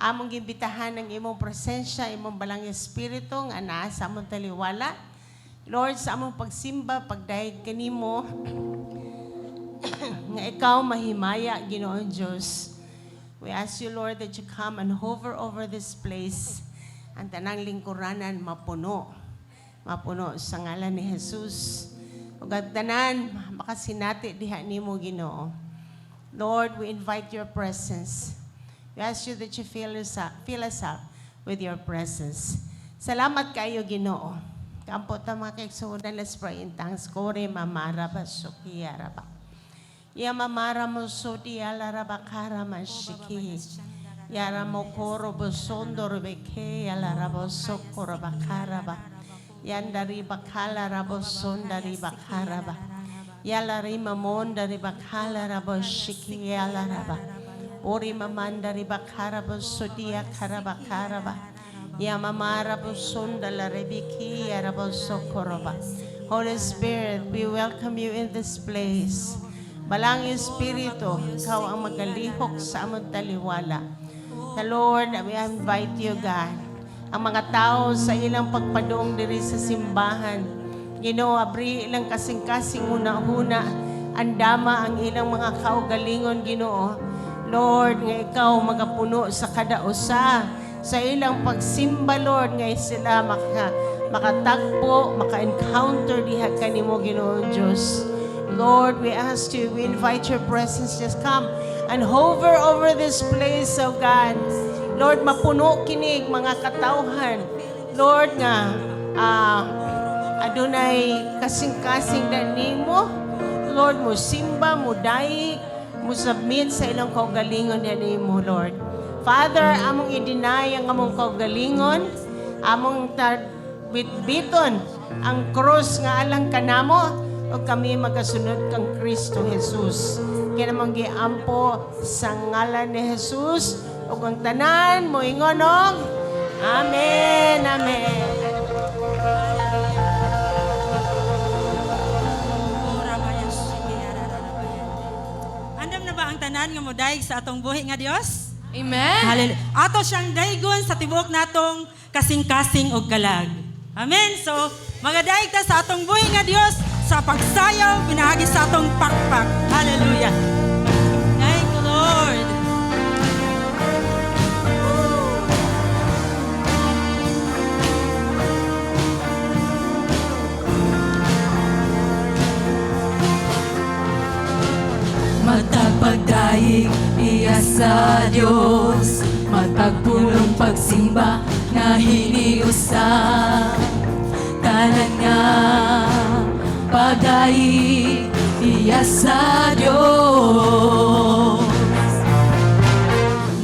Among gimbitahan ang imong presensya, imong Balaang Espiritu nga naa sa among taliwala. Lord, sa among pagsimba, pagdayeg kanimo, nga ikaw mahimaya, Ginoong Diyos. We ask you, Lord, that you come and hover over this place. Ang tanang lingkuranan mapuno. Mapuno sa ngalan ni Jesus. Ug ang tanan makasinati diha nimo, Ginoo. Lord, we invite your presence. We ask you that you fill us up with your presence. Salamat kayo, Ginoo. Kampo ta, mga kaigsuonan, let's pray in tongues. Kore mamara basukia raba. Ya mamara mo sodi ala raba kara mashiki. Yara mo koro bosondo rebeke ala rabo sokoro bakaraba. Yandari bakala rabo sondari bakaraba. Yala rima mondari bakala rabo shiki yala raba. Ori mamandari bakarabo sodia karaba karaba. Yamamara bosonda la rebiki yarabo sokoroba. Holy Spirit, we welcome you in this place. Balaang Espiritu, ikaw ang magalihok sa among taliwala. The Lord, we invite you, God. Ang mga tao sa ilang pagpadong diri sa simbahan, Ginoo, abri ilang kasing-kasing huna-huna, andama ang ilang mga kaugalingon, Ginoo. Lord, nga ikaw magapuno sa kada usa sa ilang pagsimba, Lord, nga sila makatagpo, maka-encounter diha kanimo, Ginoo Diyos. Lord, we ask you, we invite your presence. Just come and hover over this place, oh God. Lord, mapuno kinig mga katawhan. Lord, nga adunay kasing-kasing na nimo. Lord, mo simba, mo dayeg, mo submit sa ilang kaugalingon na nimo, Lord. Father, among i-deny ang among kaugalingon, among bitbiton ang cross nga alang kanamo, ug kami magasunod kang Kristo Jesus. Kini among giampo sa ngalan ni Jesus, ug ang tanan moingon og Amen. Amen. Andam na ba ang tanan nga modayeg sa atong buhi nga Dios? Amen. Hallelujah. Ato siyang daygon sa tibuok natong kasing-kasing og kalag. Amen. So, magadayeg ta sa atong buhi nga Dios sa pagsayaw pinaagi sa atong pakpak. Hallelujah. Thank you, Lord. Woo. Matag pagdayeg iya sa Dios, matag pulong pagsimba nga hiniusa, tanan nga pagdayeg iya sa Dios.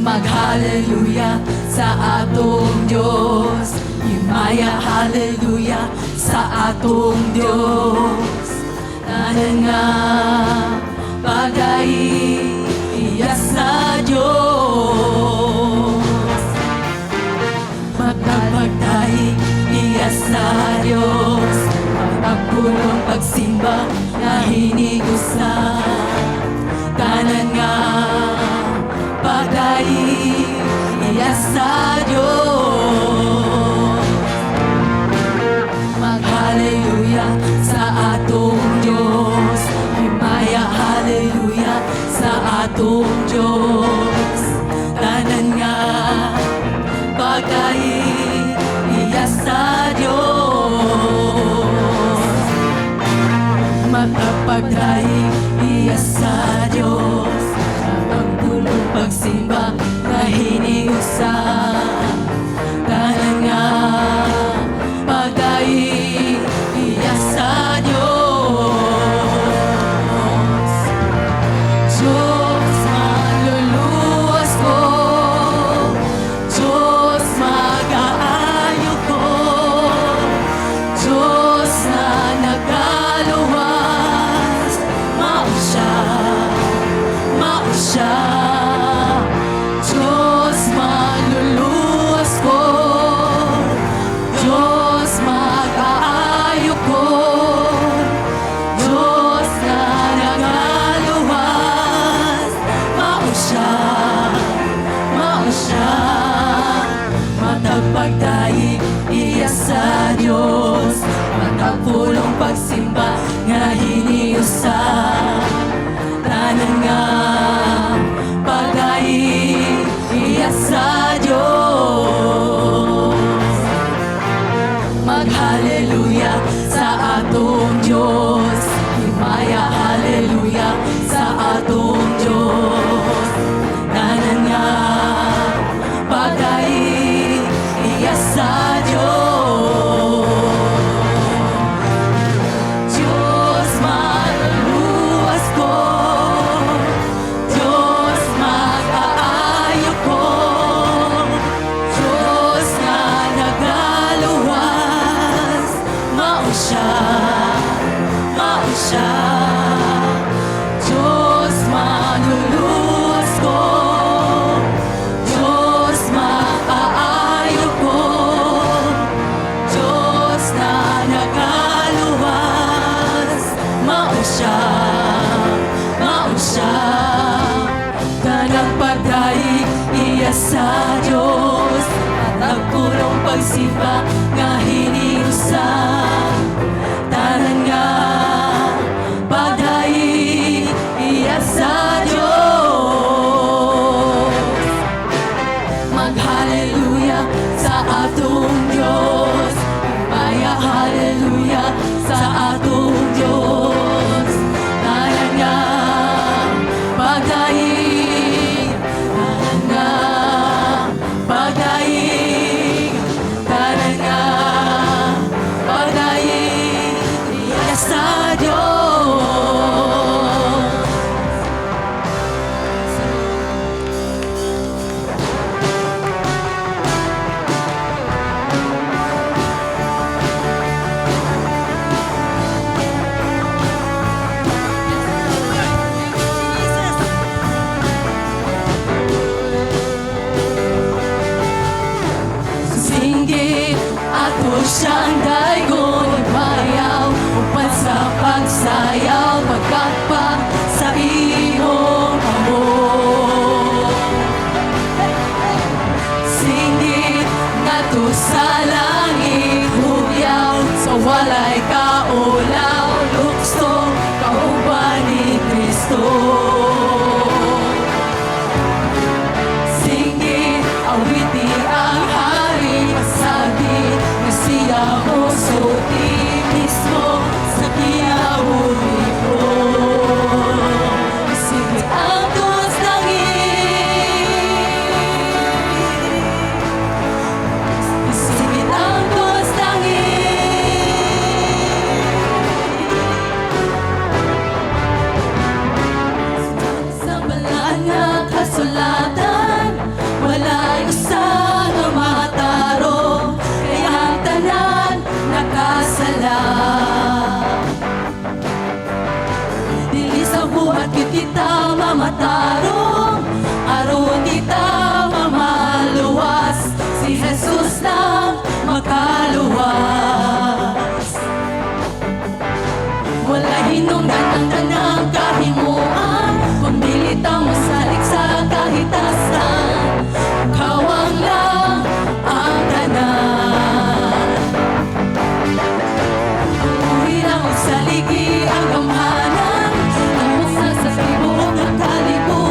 Maghaleluya sa atong Dios, himaya haleluya sa atong Dios, tanan nga pagdayeg iya sa Dios. Matag pagdayeg iya sa Dios, matag pulong pagsimba nga hinigusa, tanan nga pagdayeg iya sa Dios. Maghaleluya sa atong Dios, himaya haleluya sa atong Dios, tanan nga pagdayeg iya sa Dios. Matag pagdayeg iya sa Dios, matag pulong pagsimba nga hiniusa, tanan nga pagdayeg iya sa Dios. Diyos manluluwas ko, Diyos mag-aayo ko, Diyos na nagaluwas, mao siya, mao siya. Diyos manluluwas ko, Diyos mag-aayo ko, Diyos na nagaluwas, mao siya, mao siya. nga pagdaig iya sa Diyos. Mag-hallelujah sa atong Diyos. Himaya, hallelujah sa atong Diyos. Tanan nga pagdaig iya sa Diyos. Diyos, manluluwas ko. Diyos, mag-aayo ko. Diyos nga nagaluwas. Mao siya, mao siya. Diyos, manluluwas ko. Diyos, mag-aayo ko. Diyos na nagaluwas. Mao siya, mao siya. Tanang pagdaig iya sa Diyos at ang purong pagsimba nga hiniusa. Tanan nga pagdaig iya sa Diyos. Mag-hallelujah sa atong Diyos. Maya, hallelujah sa atong Diyos. Tanan nga pagdaig, tanan nga pagdaig, tanan nga pagdaig iya sa Diyos. Jesus. Singgit ato siyang daygon, ibayaw upan sa pagsayaw, pagkakpak sa imong kamot. Singgit ngadto sa langit, hugyaw sa walay kaulaw, lukso kauban ni Kristo. Singgit, awiti ang hari, pasagdi nga siya mosulti mismo sa kinabuhi. Singgit ang tuos langit. Singgit ang tuos langit. Sa balaan nga kasulatan, walay usa nga matarong, kay ang tanan nakasala. Dili sa buhat gyud kita mamatarong, aron kita mamaluwas, si Jesus lang makaluwas. Walay hinungdan ang tanang kahimuan kung dili ta mosalig sa kahitasan. Kawang lang ang tanan. Puri lang og saligi ang gamhanan, ang sa tibuok nga kalibutan.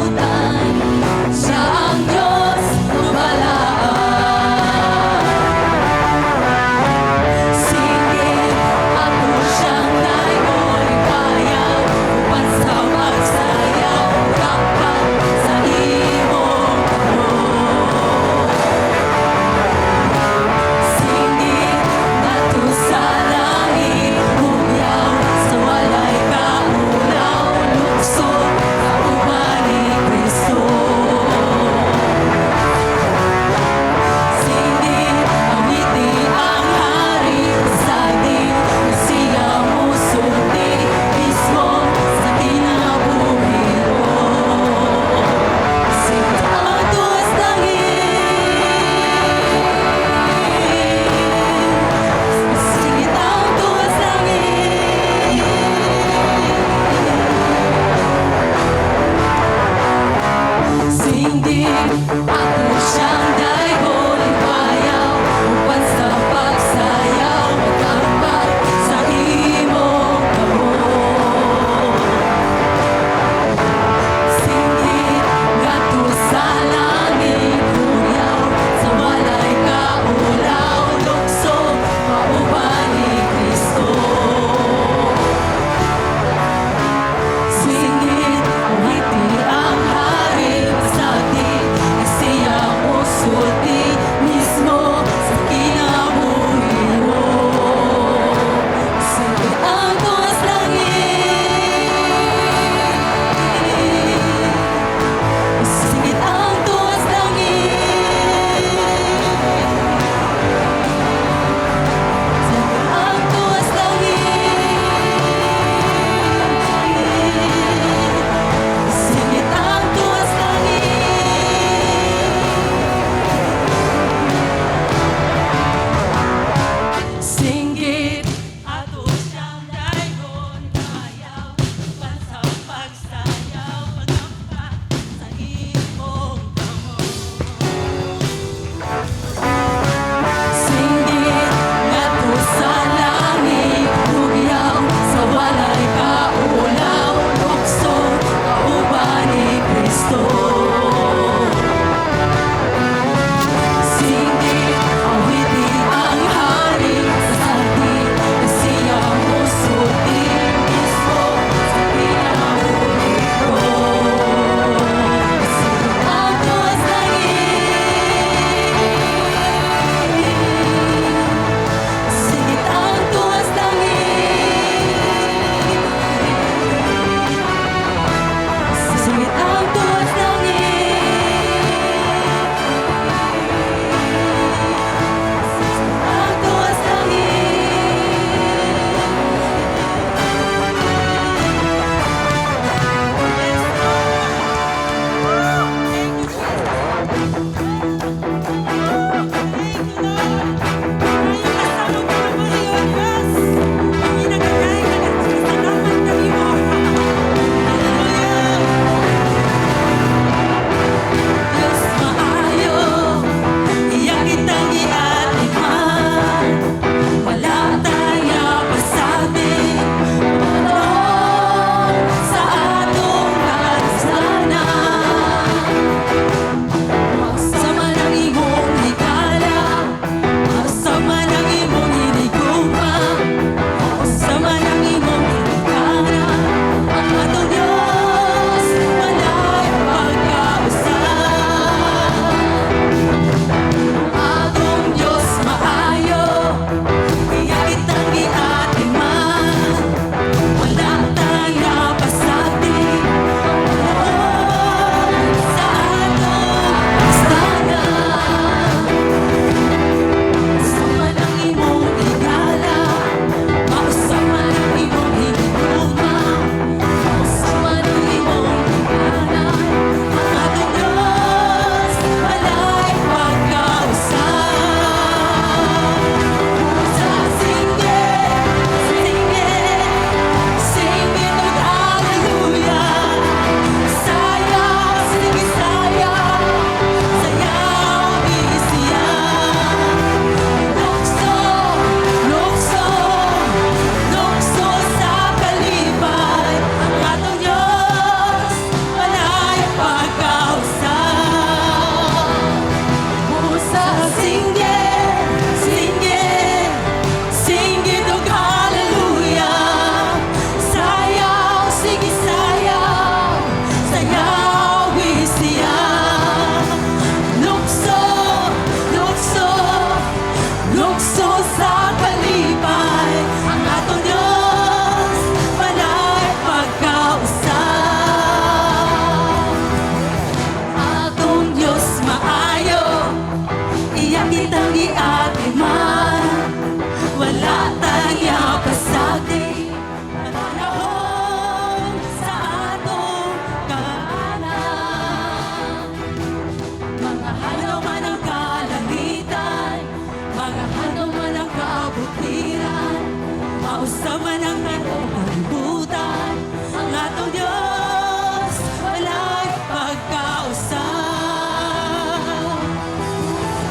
Man ang kalibutan, ang atong Diyos walay pagkausab.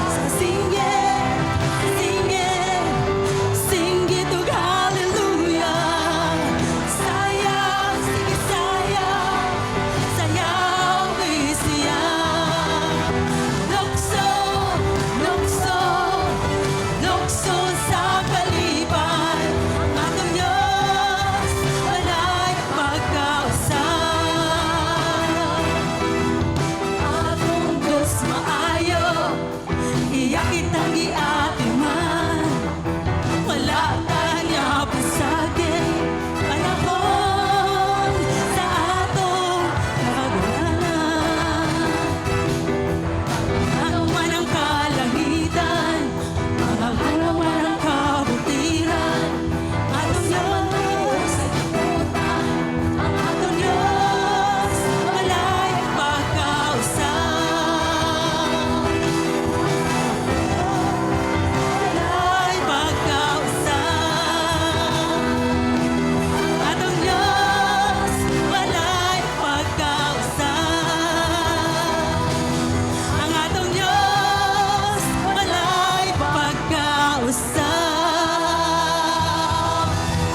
So sing it, sing it, sing it og hallelujah. Sayaw, sige sayaw, sayaw siya. Lukso, lukso, lukso sa kalipay. Ang atong Diyos walay pagkausab. Atong Diyos maayo, iya kitang giatiman. Wala ta niya pasagi, panahon sa atong kagulanan. Ano man ang kalangitan, ano man ang kabutiran, atong Diyos, ang atong Diyos, walay pagkausab. Walay pagkausab. Atong Diyos, walay pagkausab. Ang atong Diyos, walay pagkausab.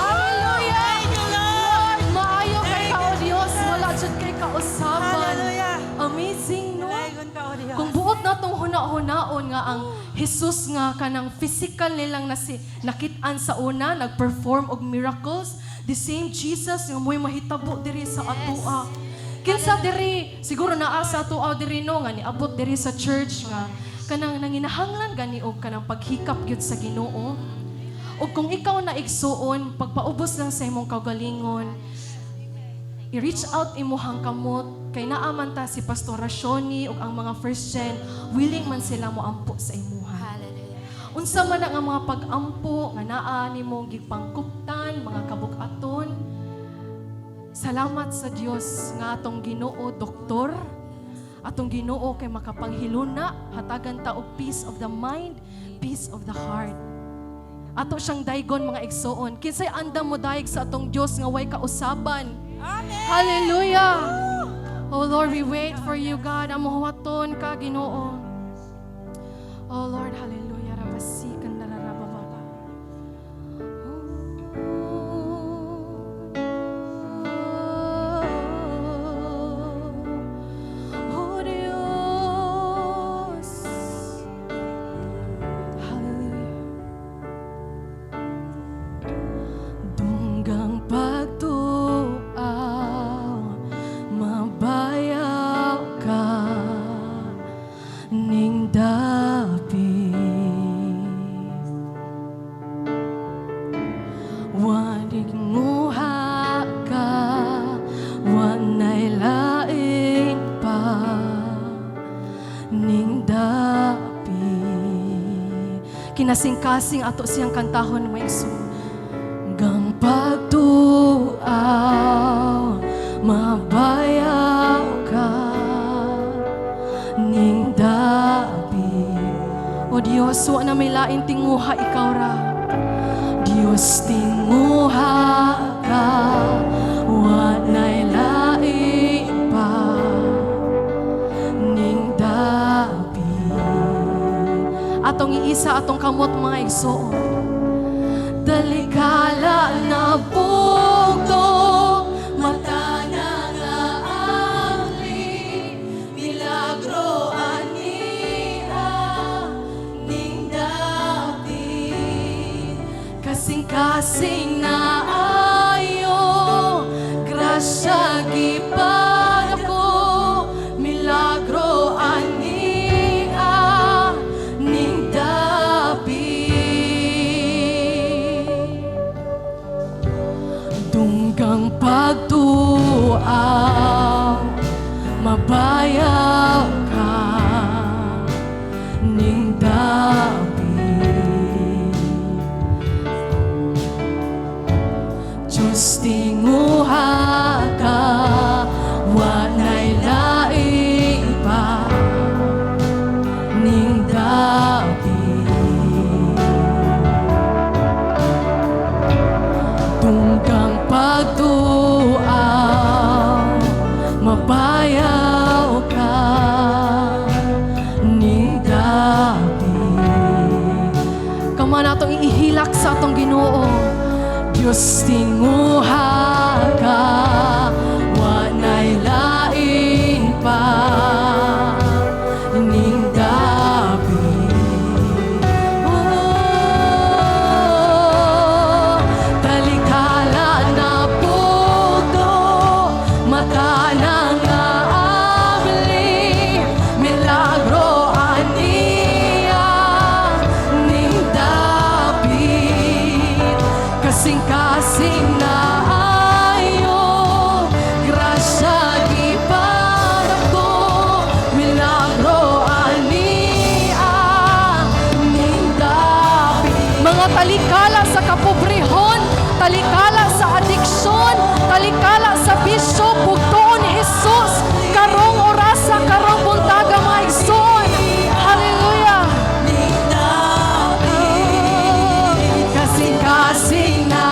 Hallelujah! Thank you, Lord! Maayo kay ka, O Dios, wala jud kay kausaban. Hallelujah! Amazing, no? Dayon ka, O Diyos. Kung buot natong huna-hunaon nga ang Jesus nga kanang physical nilang nasi nakit-an sa una nag-perform og miracles, the same Jesus nga mo'y mahitabo diri sa atoa. Kinsa diri siguro naa sa atoa diri, no, nga niabot diri sa church nga kanang nanginahanglan gani og kanang paghikap gyud sa Ginoo? Ug kung ikaw na, igsuon, pagpaubos lang sa imong kaugalingon, i-reach out imuhang kamot kay naa man ta si Pastora Shoni ug ang mga first gen, willing man sila mo ampo sa imuha. Hallelujah. Unsa man ang mga pag-ampo nga naa nimo gipangkuptan, mga kabug-aton. Salamat sa Dios nga atong Ginoo doktor, atong Ginoo kay makapanghiluna, hatagan ta og peace of the mind, peace of the heart. Ato siyang daygon, mga igsoon. Kinsay andam mo dayeg sa atong Dios nga way kausaban? Amen! Hallelujah! Oh Lord, we wait for you, God. Amuhaton ka, Ginoo. Oh Lord, hallelujah. Rabasikan nararabababa. Oh Dios. Hallelujah. Dunggang pagtuaw, mabayaw ka ning dapit. Wanig nguha ka, wanay lain pa ning dapit. Kinasingkasing ato siyang kantahon, mga igsoon. Gang pagtuaw, mabayaw ka ning dapit. O Diyos, wa na may lain tinguha, ikaw ra. Diyos, tinguha ka, wa na'y lain pa ning dapit. Atong iisa atong kamot, mga igsoon. Talikala na bugto, mata na nga angli, milagro ania ning dapit. Kasing-kasing na ayo, grasya gipadako, milagro ania ning dapit. Dunggang pagtuaw, mabayaw ka ning dapit. Diyos, tinguha ka, wanay lain pa ning dapit. Dunggang pagtuaw, Sayaw ka ni David. Kamo natong ihilak sa atong Ginoo. Diyos, tinguha ka, walay lain pa ning David. Oh, talikala na pugto, mata na nga abli, milagro aniya ning David. Kasing-kasing na ayo, grasya gipadako, milagro aniya ning David. Mga talikala sa kapobrehon, talikala sa adiksyon, talikala sa bisyo, bugtoon ni Jesus karong orasa, karong buntaga, mga igsoon. Hallelujah! Kasing-kasing na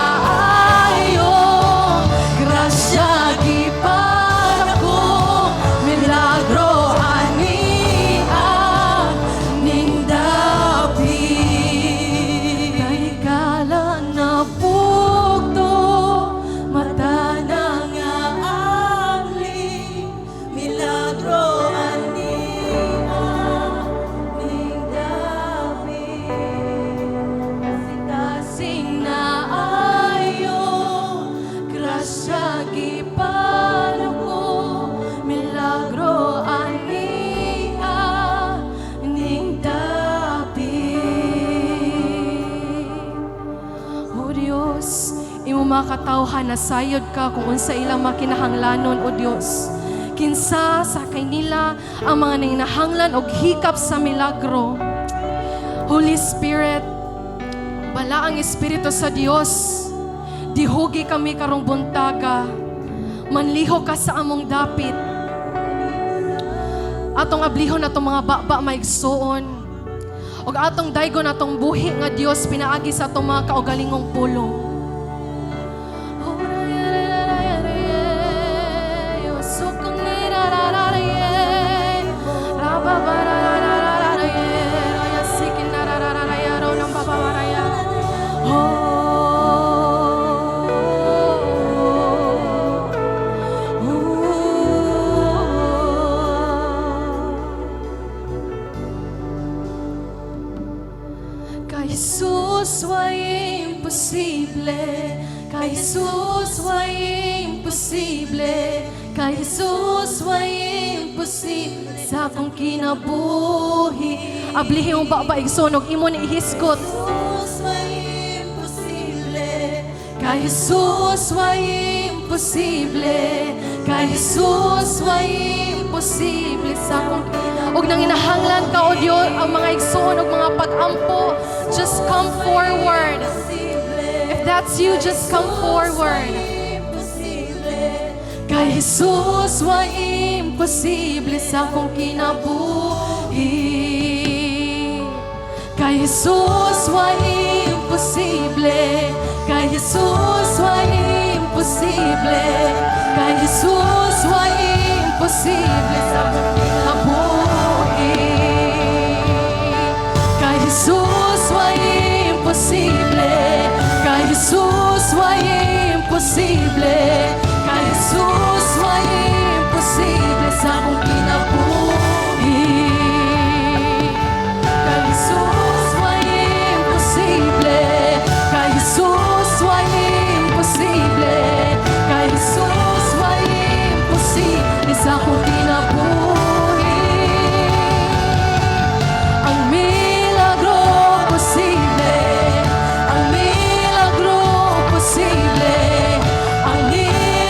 ayo, grasya gipadako, milagro aniya ning David. Talikala na bugto, mata na nga abli, milagro aniya ning David. Kasing na ayo, grasya gipadako, milagro aniya ning David. O Dios, imo mga katawhan, nasayod ka kung unsa ilang makinahanglanon, O Dios. Kinsa sa kanila ang mga nanginahanglan og hikap sa milagro. Holy Spirit, balaang Espiritu sa Dios, dihugi kami karong buntaga. Manlihok ka sa among dapit. Atong ablihon atong mga baba, maigsuon. Og atong daygon atong buhi nga Dios pinaagi sa atong mga kaugalingong pulong. Kay Jesus way imposible. Kay Jesus way imposible. Kay Jesus way imposible sa akong kinabuhi. Ablihi imong baba, igsoon, og imo ni ihisgot. Jesus way imposible. Kay Jesus way imposible. Kay Jesus way imposible sa akong. Og nanginahanglan ka, O Dios, ang mga igsoon og mga pag-ampo, just come forward. If that's you, just come forward. Kay Jesus way imposible sa akong kinabuhi. Kay Jesus way imposible. Kay Jesus way imposible. Kay Jesus way imposible sa akong kinabuhi. Kay Jesus way imposible. Kay Jesus way imposible. Kay Jesus way imposible sa akong kinabuhi. Kay Jesus way imposible. Kay Jesus way imposible. Kay Jesus way imposible sa akong kinabuhi. Ang milagro posible. Ang milagro posible. Ang milagro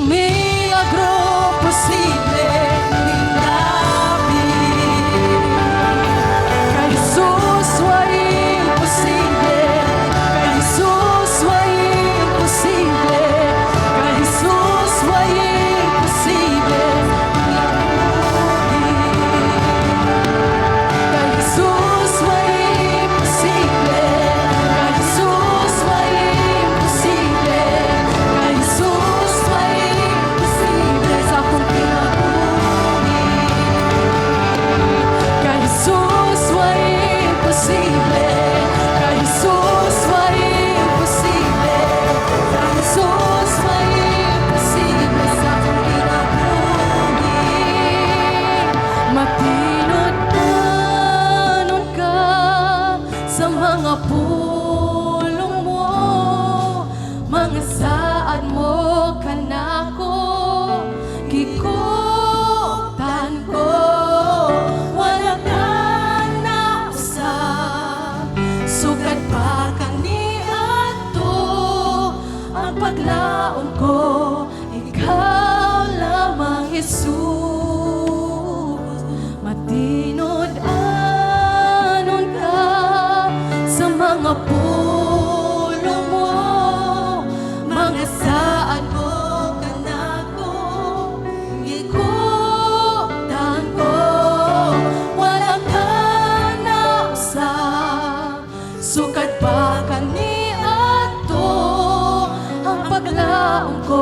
Ang milagro posible nindapit. Kay Jesus way imposible. Kay Jesus way imposible. Kay Jesus way imposible. Kinabuhi. Kay Jesus way imposible. Kay Jesus way imposible. Kay Jesus way imposible sa akong kinabuhi. Kay Jesus way imposible. Kay Jesus way imposible. Kay Jesus way imposible sa akong kinabuhi. Matinud-anon ka sa mga pulong mo, mga saad mo kanako, gikutan ko, wala ka nausab, sukad pa kaniadto, ang paglaom ko, ikaw lamang, Jesus. Matinud-anon ka sa mga pulong mo, mga saad mo kanako, gikutan ko, wala ka nausab, sukad pa kaniadto, ang paglaom ko,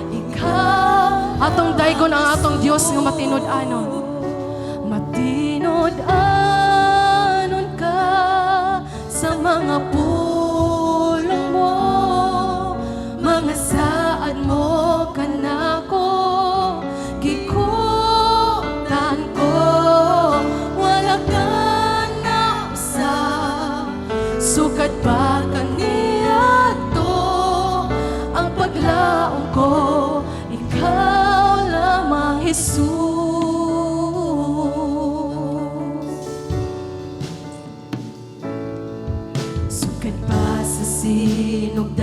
ikaw. Atong daygon ang atong Dios nga matinud-anon. Matinud-anon ka sa mga pulong mo, mga saad mo kanako, gikutan ko, wala ka nausab, sukad pa kaniadto, ang paglaom ko, ikaw lamang, Jesus. Sukad pa sa sinugdanan,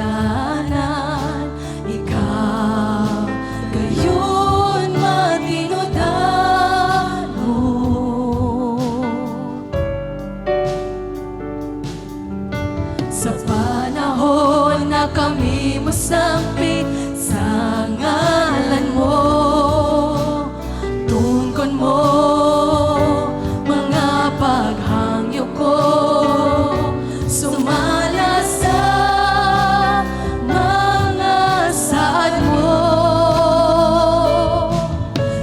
ikaw gayon matinud-anon. Sa panahon na kami mosampit sa ngalan mo, tungkon mo mga paghangyo ko, sumala sa mga saad mo.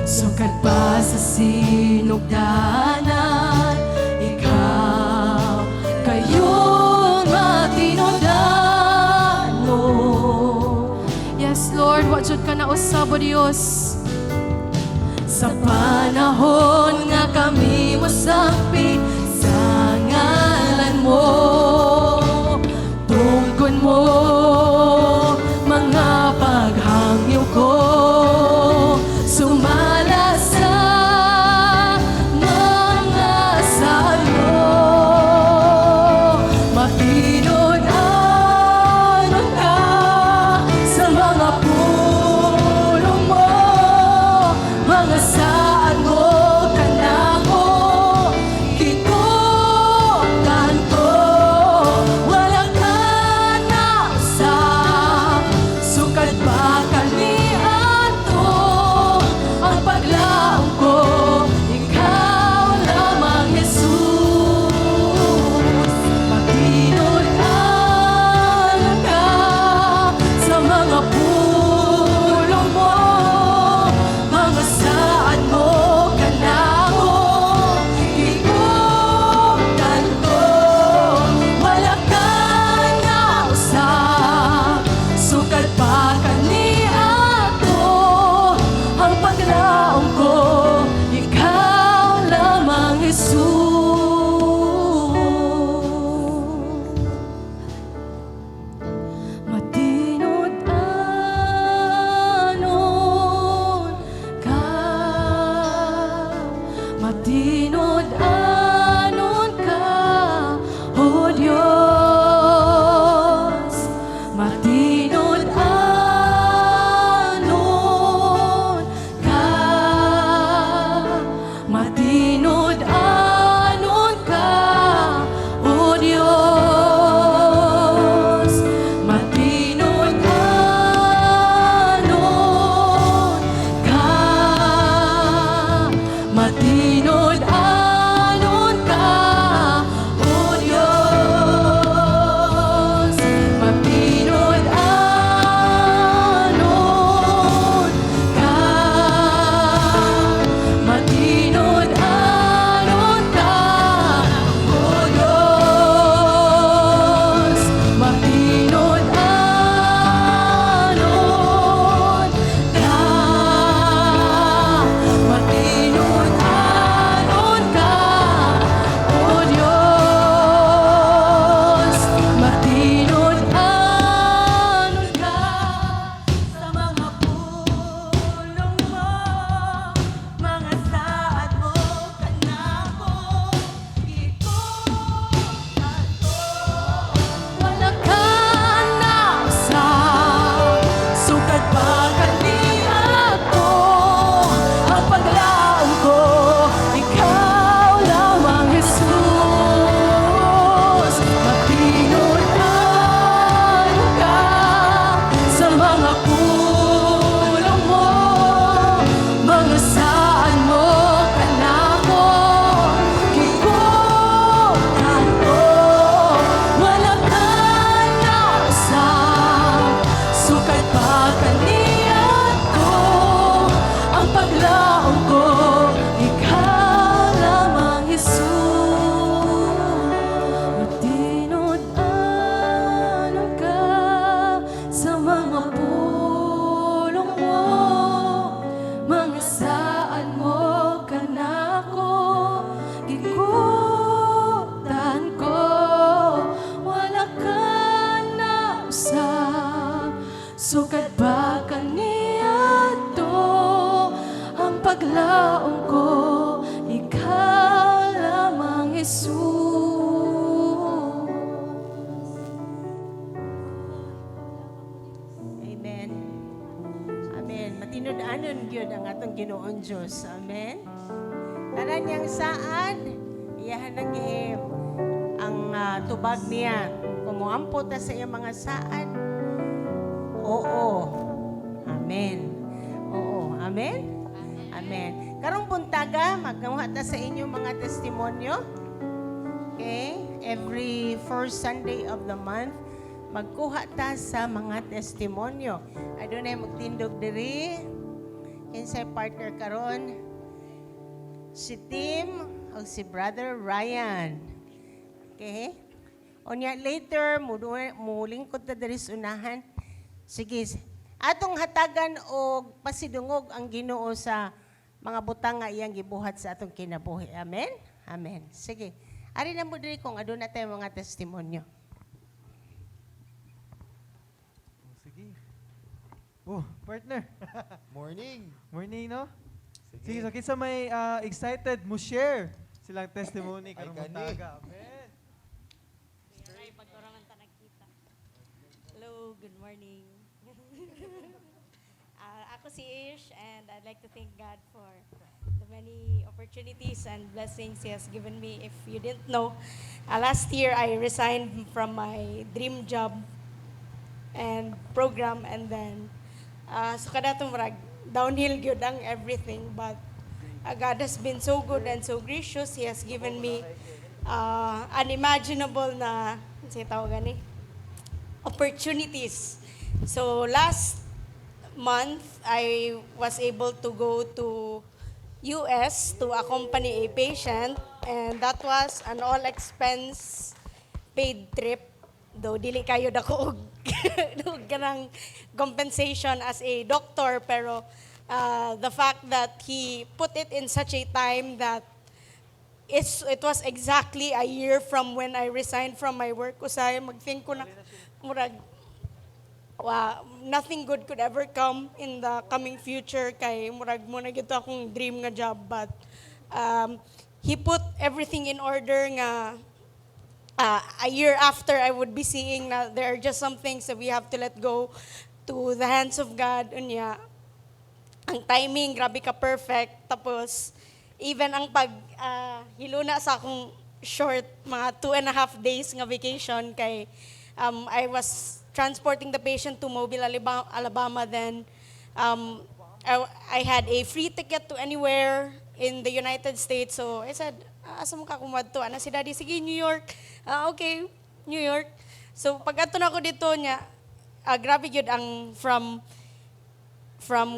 Sukad pa sa sinugdanan, ikaw gayon matinud-anon. Yes, Lord, wa jud ka nausab, O Dios. Sa panahon nga kami mosampit sa ngalan mo, tungkon mo mga paghangyo ko, sumala sa mga saad mo. Matinud-anon ka sa mga pulong mo, mga saad mo kanako, gikutan ko, wala ka nausab. usab. Sukad pa kaniadto, ang paglaom ko, ikaw lamang, Jesus. Amen. Amen. Matinud-anon gyud ang atong Ginoon Dios. Amen. Tanan niyang saad, iyahan ang ang tubag niya. Kung moampo ta sa iyang mga saad, oo. Amen. Oo. Amen. Amen. Karong buntaga, maggawa ta sa inyo mga testimonyo. Okay? Every first Sunday of the month, magkuha ta sa mga testimonyo. Adunay magtindog diri. Kinsay partner karon? Si Tim o si Brother Ryan. Okay? Unya later, mulingkod ta diri sa unahan. Sige. Atong hatagan og pasidungog ang Ginoo sa mga butang nga iyang gibuhat sa atong kinabuhi. Amen? Amen. Sige. Ari na mo diri kung aduna tayo mga testimonyo. Oh, sige. Oh, partner. Morning. Morning, no? Sige, so kinsa may excited mo share silang testimony Ay, karong gani. buntaga. Amen. Ay, pag nagkita. Hello, good morning. Ako si Ish, and I'd like to thank God for the many opportunities and blessings He has given me. If you didn't know, last year I resigned from my dream job and program, and then so kada murag downhill gyud ang everything, but God has been so good and so gracious. He has given me unimaginable na, say tawag gani, opportunities. So last month, I was able to go to US to accompany a patient, and that was an all expense paid trip. Though dili kayo dako og kanang compensation as a doctor, pero the fact that he put it in such a time that it was exactly a year from when I resigned from my work. Usay mag-think ko na murag wa, nothing good could ever come in the coming future kay murag mao na gyud to akong dream nga job, but he put everything in order nga a year after I would be seeing na there are just some things that we have to let go to the hands of God. Unya ang timing, grabe ka perfect. Tapos even ang pag hiluna sa akong short mga 2.5 days nga vacation kay I was transporting the patient to Mobile, Alabama. Then I had a free ticket to anywhere in the United States. So I said, "Ah, asa man ka kumadto?" Ana si Daddy, "Sige, New York." "Ah, okay, New York." So pag adto na ako dito niya, grabe gyud ang from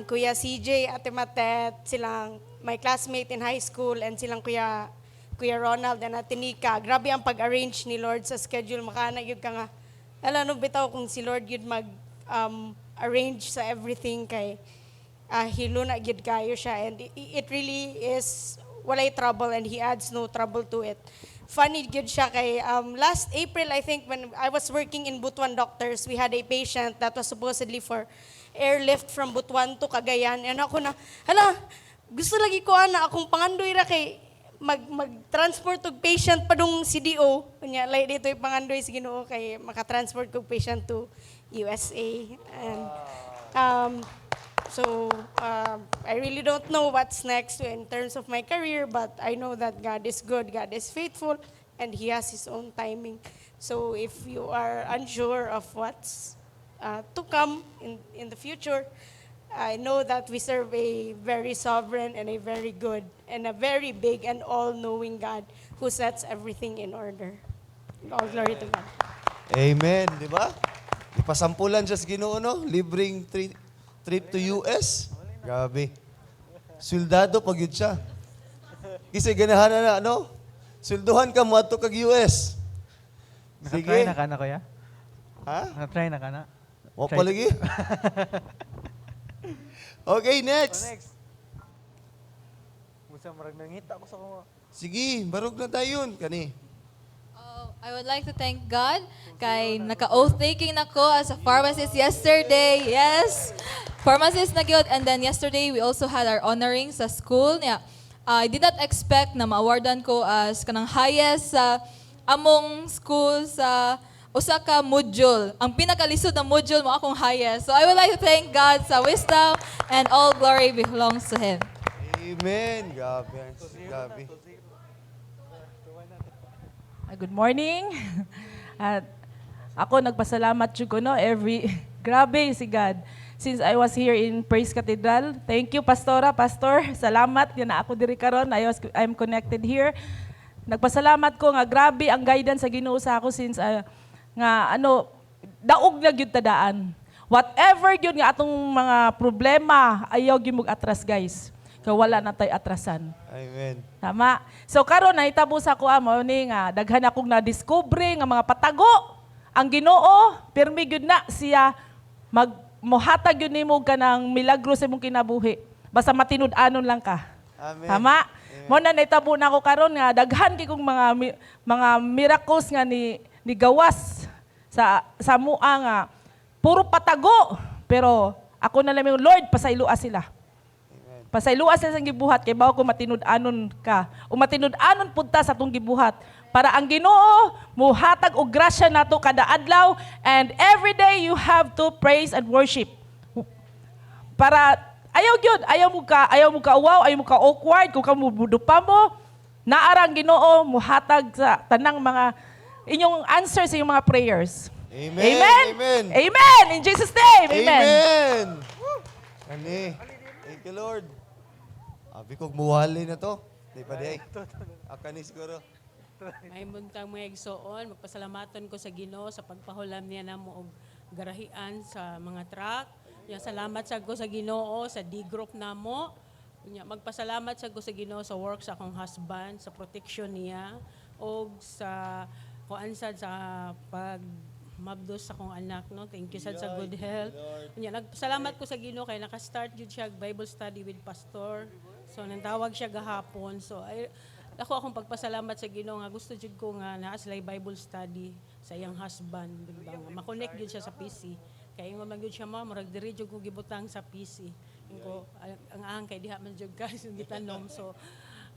Kuya CJ, Ate Matet, silang my classmate in high school, and silang Kuya Ronald and Ate Nika. Grabe ang pag-arrange ni Lord sa schedule. Makana gyud ka nga, ala no, bitaw kung si Lord gyud mag arrange sa everything kay hiluna gyud kayo siya, and it really is walay trouble and He adds no trouble to it. Funny gyud siya kay last April, I think, when I was working in Butuan Doctors, we had a patient that was supposedly for airlift from Butuan to Cagayan, and ako na, hala, gusto lagi ko ana akong pangandoy ra kay mag transport og patient padung CDO. Unya lay dito yung pangandoy sa Ginoo kay maka-transport kog patient to USA, and so I really don't know what's next in terms of my career, but I know that God is good, God is faithful, and He has His own timing. So if you are unsure of what's to come in the future, I know that we serve a very sovereign and a very good and a very big and all-knowing God who sets everything in order. All glory to God. Amen, di ba? Ipasampulan siya sa Ginoo, no? Libreng trip to US. Grabe. Soldado pag yun siya. Kasi ganahan na, ano? Swelduhan ka mo kag US. Naka-try Sige. na ka na, kuya? Ha? Naka-try na ka na? Wa Try. pa lagi. Okay, next. Oh, next. Musa, murag nangita ako sa kuma. Sige, barog na tayo yun. Kani. I would like to thank God kay naka-oath taking nako as a pharmacist yesterday. Yes. Pharmacist na gyud. And then yesterday we also had our honoring sa school niya. I did not expect na ma-awardan ko as kanang highest sa among school sa usa ka module. Ang pinakalisod na module mao akong highest. So I would like to thank God sa wisdom, and all glory belongs to Him. Amen. Grabe. Grabe. Good morning. At ako nagpasalamat jud ko, no, every grabe si God. Since I was here in Praise Cathedral, thank you, Pastora, Pastor. Salamat yan na ako diri karon. I'm connected here. Nagpasalamat ko nga grabe ang guidance sa Ginoo sa ako since nga ano, daog na gyud tadaan. Whatever gyud nga atong mga problema, ayaw gyud mog atras, guys. Kay wala na tay atrasan. Amen. Tama. So karon nahitabo sa ako mao ni nga daghan akong na-discover nga mga patago. Ang Ginoo pirmi gyud na siya mag mohatag gyud nimo kanang milagro sa imong kinabuhi. Basta matinud-anon lang ka. Amen. Tama. Mao na nahitabo na ako karon nga daghan kay kong mga miracles nga ni gawas sa mua nga puro patago, pero ako na lang yung Lord, pasayloa sila. Pasayloa sila sa gibuhat kay bawo ko matinud-anon ka. O matinud-anon pud ta sa atong gibuhat para ang Ginoo muhatag og grasya nato kada adlaw, and every day you have to praise and worship. Para ayaw gyud, ayaw mo ka wow, ayaw mo ka awkward kung ka pa mo naara ang Ginoo muhatag sa tanang mga inyong answer sa inyong mga prayers. Amen. Amen. Amen. Amen. In Jesus' name. Amen. Amen. Ani. Thank you, Lord. Abi ko muwali na to. Di pa di ay. Akani siguro. May buntag, mga igsoon, magpasalamaton ko sa Ginoo sa pagpahulam niya namo og garahian sa mga truck. Nya salamat sa ko sa Ginoo sa D group namo. Nya magpasalamat sa ko sa Ginoo sa work sa akong husband, sa protection niya og sa kuan sad sa pag mabdos sa akong anak, no. Thank you sad sa good health. Nya nagpasalamat ko sa Ginoo kay naka-start jud siya og Bible study with pastor. So nantawag siya gahapon. So ay ako akong pagpasalamat sa Ginoo nga gusto jud ko nga naa sila Bible study sa iyang husband, di ba, nga ma-connect jud siya sa PC. Kay ingon man gyud siya, "Ma, murag diri jud ko gibutang sa PC." Ingon ko, ang ang kay diha man jud ka gitanom. So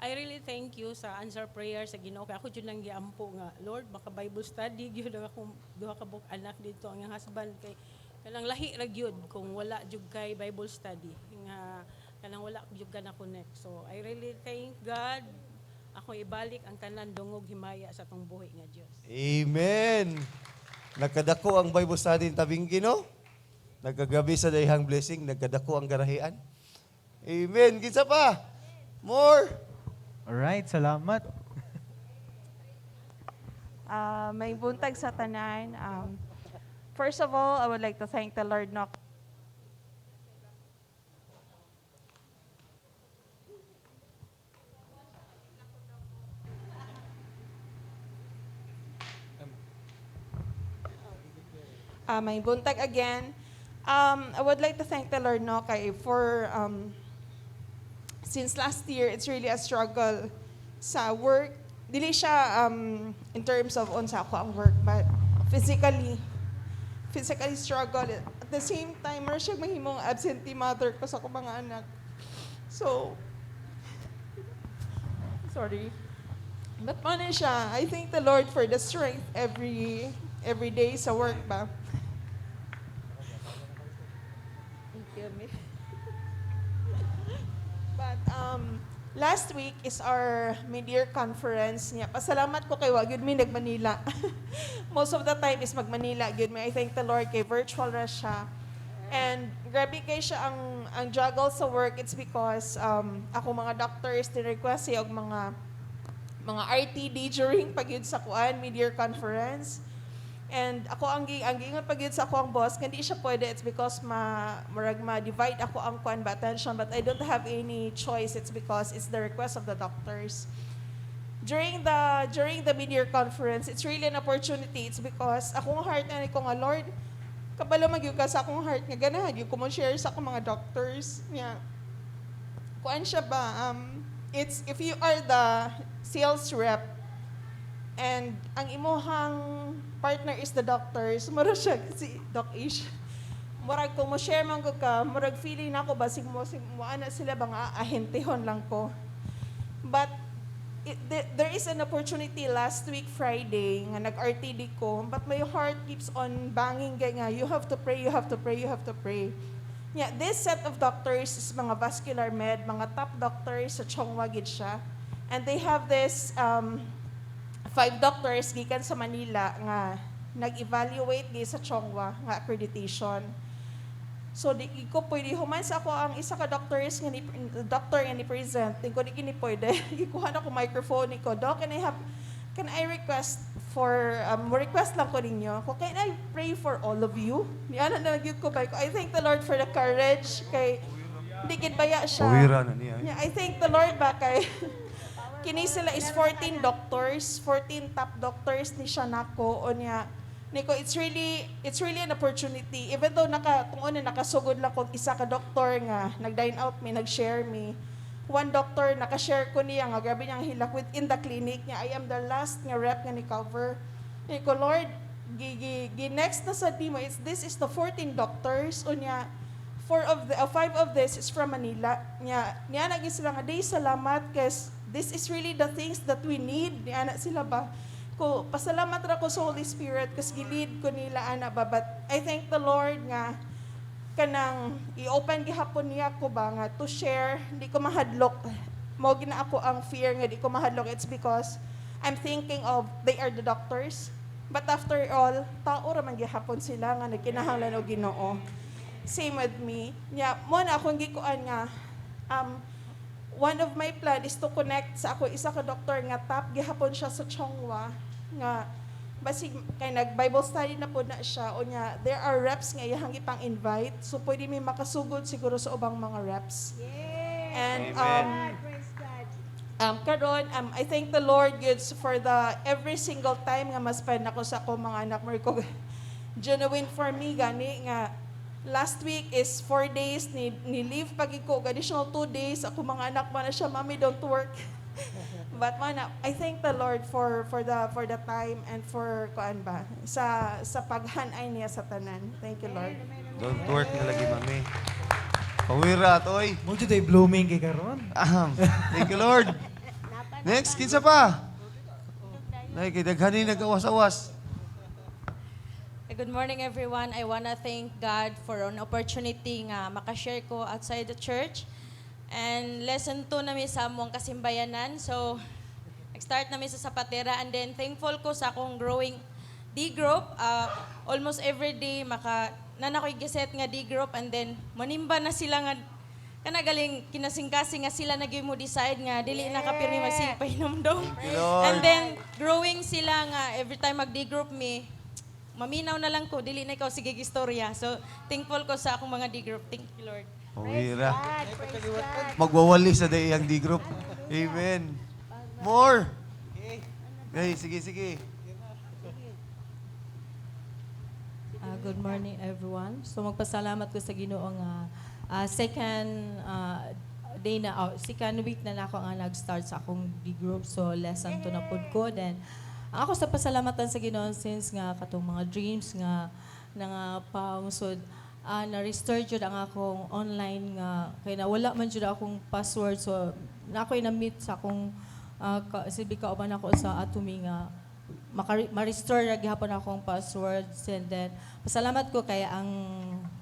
I really thank you sa answer prayer sa Ginoo kay ako jud nang giampo nga, "Lord, maka Bible study gyud ang akong duha ka buok anak dito, ang iyang husband," kay kanang lahi ra gyud kung wala jud kay Bible study nga kanang wala jud ka na connect. So I really thank God. Ako ibalik ang tanan dungog himaya sa atong buhi nga Dios. Amen. Nagkadako ang Bible study ng Tabingki, no? Nagkagabi sa dayhang blessing, nagkadako ang garahian. Amen. Kinsa pa? More. Alright, salamat. May buntag sa tanan. First of all, I would like to thank the Lord, no. May buntag again. I would like to thank the Lord, no, kay for since last year, it's really a struggle sa work. Dili siya in terms of unsa ako ang work, but physically struggle. At the same time, meron siya mahimong absentee mother ko sa akong mga anak. So, sorry. But paano siya? I thank the Lord for the strength every day sa work ba. Thank you, miss. But last week is our mid-year conference niya. Pasalamat ko kay wa gyud mi nag-Manila. Most of the time is mag-Manila gyud mi. I thank the Lord kay virtual ra siya. And grabe kay siya ang juggle sa work. It's because ako mga doctors ni-request siya og mga RTD during pagyud sa kuan mid-year conference. And ako ang giingon pagyud sa ako ang boss, hindi siya pwede, it's because ma murag ma-divide ako ang kuan ba attention, but I don't have any choice. It's because it's the request of the doctors. During the mid-year conference, it's really an opportunity. It's because akong heart na ko nga, "Lord, kabalo magyud ka sa akong heart nga ganahan gyud ko mo share sa akong mga doctors." Nya kuan siya ba, it's if you are the sales rep. And ang imuhang partner is the doctor. So mura siya si Doc Ish. Murag kung mo share man ko ka, murag feeling nako basig mo sig mo ana sila ba nga ahentehon lang ko. But there is an opportunity last week Friday nga nag-RTD ko, but my heart keeps on banging kay nga you have to pray, you have to pray, you have to pray. Yeah, this set of doctors is mga vascular med, mga top doctors sa Chong Hua gid siya. And they have this five doctors gikan sa Manila nga nag-evaluate gi sa Chong Hua nga accreditation. So di ko pwede human sa ako ang isa ka doctors nga ni doctor nga ni present, di ko di kini pwede. Gikuha na ko microphone ni ko, "Doc, can I request for request lang ko ninyo ko, can I pray for all of you?" Ni ana na gyud ko kay ko. I thank the Lord for the courage kay di gid baya siya. Pawira na niya, eh. Yeah, I thank the Lord ba kay kini sila is 14 doctors, 14 top doctors ni siya nako o niya. Niko, it's really an opportunity even though naka kung ano nakasugod lang kog isa ka doktor nga nag-dine out mi, nag-share mi. One doctor naka-share ko niya nga grabe niyang hilak within the clinic niya. I am the last nga rep nga ni cover. Niko, "Lord, gi, gi, gi next na sad nimo." It's this is the 14 doctors unya four of the five of this is from Manila. Nya niya na gyud sila nga day salamat cause this is really the things that we need. Niya na sila ba ko pasalamat ra ko sa Holy Spirit kasi gilid ko nila ana ba, but I thank the Lord nga kanang i-open gihapon niya ko ba nga to share. Di ko mahadlok mo gina ako ang fear nga di ko mahadlok. It's because I'm thinking of they are the doctors, but after all, tao ra man gihapon sila nga nagkinahanglan og Ginoo, same with me. Nya mo na akong gikuan nga one of my plan is to connect sa ako isa ka doktor nga top gihapon siya sa Chong Hua nga basig kay nag Bible study na po na siya o nya there are reps nga iyahang ipang invite, so pwede mi makasugod siguro sa ubang mga reps and Amen. Karon I thank the Lord gyud for the every single time nga ma-spend ako sa akong mga anak mo ko. Genuine for me gani nga last week is 4 days ni leave pag ko, additional 2 days. Ako mga anak man na siya, "Mommy, don't work." But man, I thank the Lord for the time and for kuan ba sa paghanay niya sa tanan. Thank you, Lord. Don't work na lagi, mami. Pawira, toy. Mo jud ay blooming kay karon. Aham. Thank you, Lord. Next, kinsa pa? Nay, kay daghan ni nagawas-awas. Good morning, everyone. I wanna thank God for an opportunity nga makashare ko outside the church. And lesson 2 na mi sa among kasimbayanan. So, nag-start na mi sa Zapatera and then thankful ko sa akong growing D group. Almost every day maka na ako'y giset nga D group and then manimba na sila nga kana galing kinasingkasing nga sila na gyud mo decide nga dili na ka pirmi magsige pahinomdom. You, Lord. And then growing sila nga every time mag D group mi, maminaw na lang ko, dili na ikaw sige istorya. So thankful ko sa akong mga D group. Thank you, Lord. Pawira. Magwawali sa dayang D group. Amen. More. Hey, sige, sige. Good morning, everyone. So magpasalamat ko sa Ginoo nga second day na, oh, second week na nako nga nag-start sa akong D group. So lesson to na pud ko. Then ang ako sa pasalamatan sa Ginoo since nga katong mga dreams nga nga paungsod, na-restore jud ang akong online nga kay nawala man jud akong password, so na ako'y na-meet sa akong silbi kauban ako sa Atomy nga ma-restore ra gihapon akong passwords. And then pasalamat ko kay ang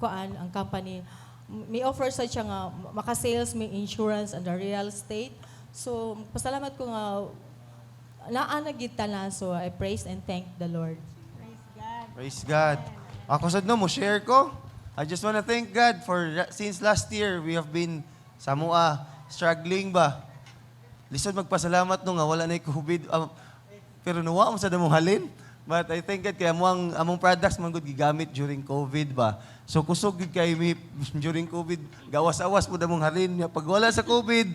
kuan, ang company may offer sa siya nga maka-sales may insurance and the real estate, so pasalamat ko nga naa na gid tanan. So I praise and thank the Lord. Praise God. Ako sad no mo share ko. I just wanna thank God for since last year we have been sa mua struggling ba. Lisod magpasalamat no nga wala na COVID, pero nuwa mo sa damong halin. But I thank God kay among among products man gud gigamit during COVID ba. So kusog gid kay mi during COVID, gawas-awas mo damong halin. Nya pag wala sa COVID,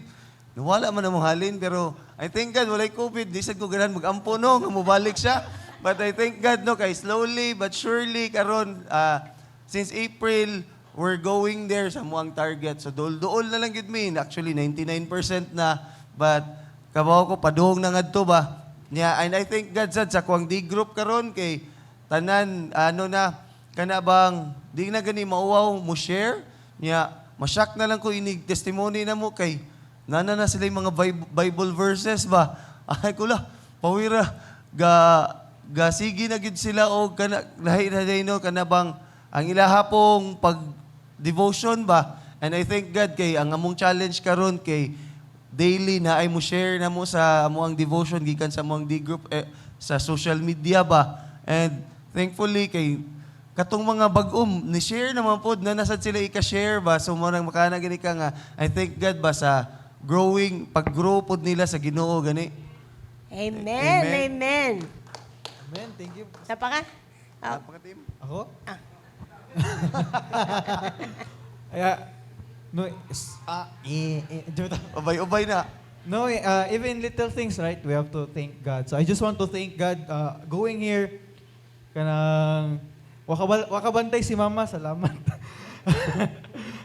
nawala man among halin, pero I thank God walay COVID, di sad ko ganahan mag-ampo no nga mobalik siya. But I thank God no kay slowly but surely karon, since April we're going there sa muang target. So duol-duol na lang gid mi. Actually 99% na, but kabaw ko padung na ngadto ba. Nya, and I thank God sad sa kuang D group karon kay tanan ano na kana bang di na gani mauwaw mo share nya, masyak na lang ko inig testimony na mo kay nana na sila yung mga Bible verses ba. Ay kula pawira ga ga sige na gid sila og kana lahi na day no, kana bang ang ilaha pong pag devotion ba. And I thank God kay ang among challenge karon kay daily na ay mo share na mo sa among devotion gikan sa among D group eh, sa social media ba. And thankfully kay katong mga bag-om ni share naman pod na nasad sila ika-share ba. So mo nang makana gani ka nga I thank God ba sa growing, pag-grow pod nila sa Ginoo gani. Amen. Amen. Amen. Amen. Thank you. Napa ka? Oh. Ako? Kaya, no, ah, eh, eh, joke. Ubay-ubay na. No, eh, even little things, right? We have to thank God. So I just want to thank God. Going here, kanang, wakabantay si Mama, salamat.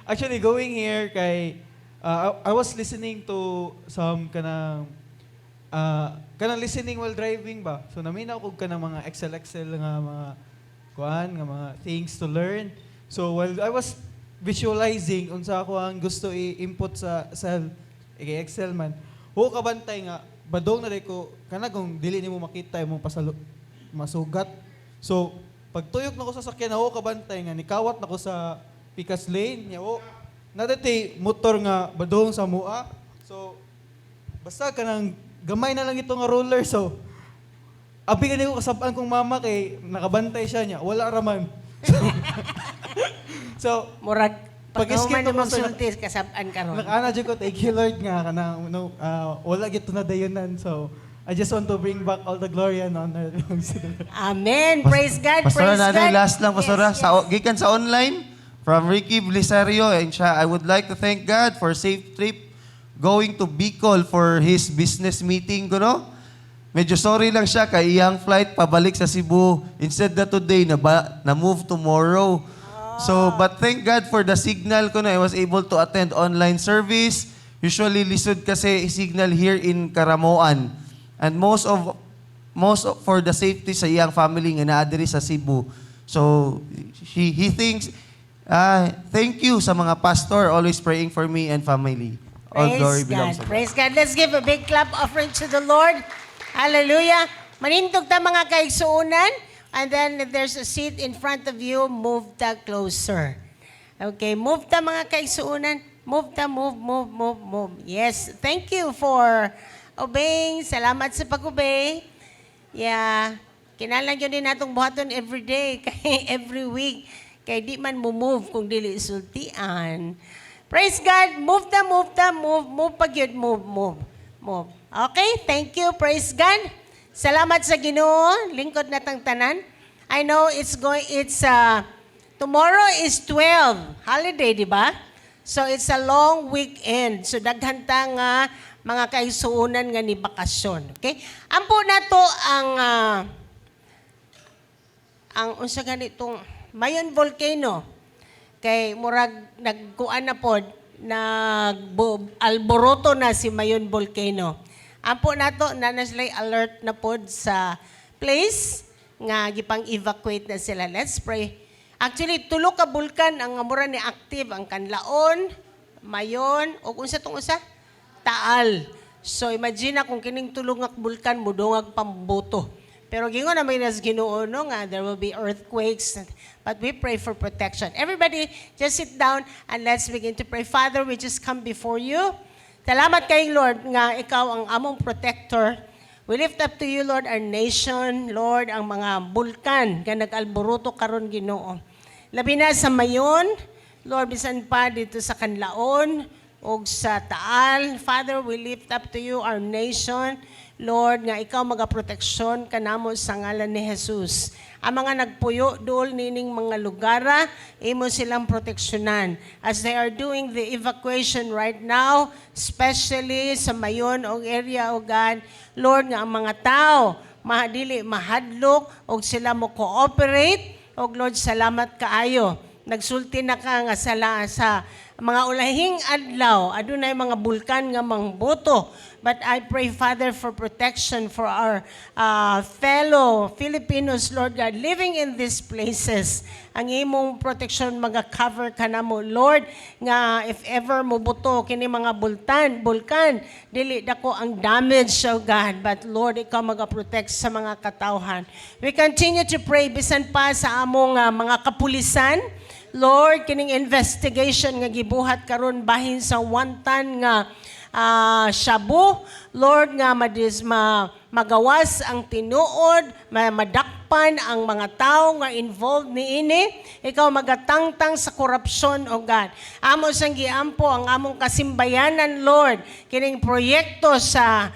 Actually, going here kay, I was listening to some kanang listening while driving ba. So naminaw ko kanang mga Excel Excel nga mga kuan nga mga things to learn. So while I was visualizing unsa ako ang gusto i-input sa cell kay Excel man, ho kabantay nga badong na ko kana kung dili nimo makita imong pasalo masugat. So pagtuyok na ko sa sakyan, ho kabantay nga nikawat na ko sa Picas Lane nya, o nadati motor nga badong sa mua. So basta kanang gamay na lang ito nga roller, so abi gani ko kasab-an kong mama kay nakabantay siya niya, wala raman. So murag pag pag human mo magsulti kasab-an karon. Nakaana jud ko, thank you Lord nga kanang no, wala gid to na dayunan. So I just want to bring back all the glory and honor belongs to the Lord. Amen. Praise God. Pastora Praise Nanay, God. last lang, Pastora. Yes. Gikan sa online, from Ricky Blisario, and siya, I would like to thank God for safe trip going to Bicol for his business meeting, kuno. Medyo sorry lang siya kay iyang flight pabalik sa Cebu. Instead na today, na move tomorrow. So, but thank God for the signal ko na I was able to attend online service. Usually, lisod kasi signal here in Caramoan. And most of, for the safety sa iyang family nga naa diri sa Cebu. So, he thinks, thank you sa mga pastor always praying for me and family. All Praise glory God. belongs to God. Praise God. Let's give a big clap offering to the Lord. Hallelujah. Manindog ta, mga kaigsuunan. And then if there's a seat in front of you, move ta closer. Okay, move ta, mga kaigsuunan. Move ta, move, move, move, move. Yes, thank you for obeying. Salamat sa pag-obey. Yeah. Kinahanglan yun din natong buhaton every day, kay every week. Kay di man mo move kung dili sultian. Praise God. Move ta, move ta, move, move pag yun, move, move, move. Okay, thank you. Praise God. Salamat sa Ginoo. Lingkod na tang tanan. I know tomorrow is 12. Holiday, di ba? So it's a long weekend. So daghan ta nga mga kaigsuonan nga ni bakasyon. Okay? Ampo na to ang unsa ganitong Mayon Volcano kay murag nagkuan na pod, nag alboroto na si Mayon Volcano. Ampo nato na na sila alert na pod sa place nga gipang evacuate na sila. Let's pray. Actually, tulo ka bulkan ang mura ni active: ang Kanlaon, Mayon ug unsa tong usa? Taal. So imagine na kung kining tulo nga bulkan mudungag pambuto. Pero gingon na may nas Ginoo no nga there will be earthquakes, but we pray for protection. Everybody, just sit down and let's begin to pray. Father, we just come before you. Salamat kay Lord nga ikaw ang among protector. We lift up to you, Lord, our nation, Lord, ang mga bulkan nga nag-alboroto karon, Ginoo. Labi na sa Mayon, Lord, bisan pa dito sa Kanlaon ug sa Taal. Father, we lift up to you our nation. Lord, nga ikaw magaproteksyon kanamo sa ngalan ni Jesus. Ang mga nagpuyo dool nining mga lugara, imo silang proteksyonan. As they are doing the evacuation right now, especially sa Mayon og area, o God, Lord, nga ang mga tao mahadili mahadlok og sila mo cooperate. Og Lord, salamat kaayo. Nagsulti na ka nga sa mga ulahing adlaw, adunay mga bulkan nga mangboto. But I pray, Father, for protection for our fellow Filipinos, Lord God, living in these places. Ang imong protection maga-cover ka namo, Lord, nga if ever mobuto kini mga bulkan, dili dako ang damage, oh God, but Lord, ikaw maga-protect sa mga katawhan. We continue to pray bisan pa sa among mga kapulisan. Lord, kining investigation nga gibuhat karon bahin sa 1 ton nga shabu, Lord, nga magawas ang tinuod, madakpan ang mga tao nga involved niini. Ikaw magatangtang sa korupsyon, O God. Amo sang giampo ang among kasimbayanan, Lord, kining proyekto sa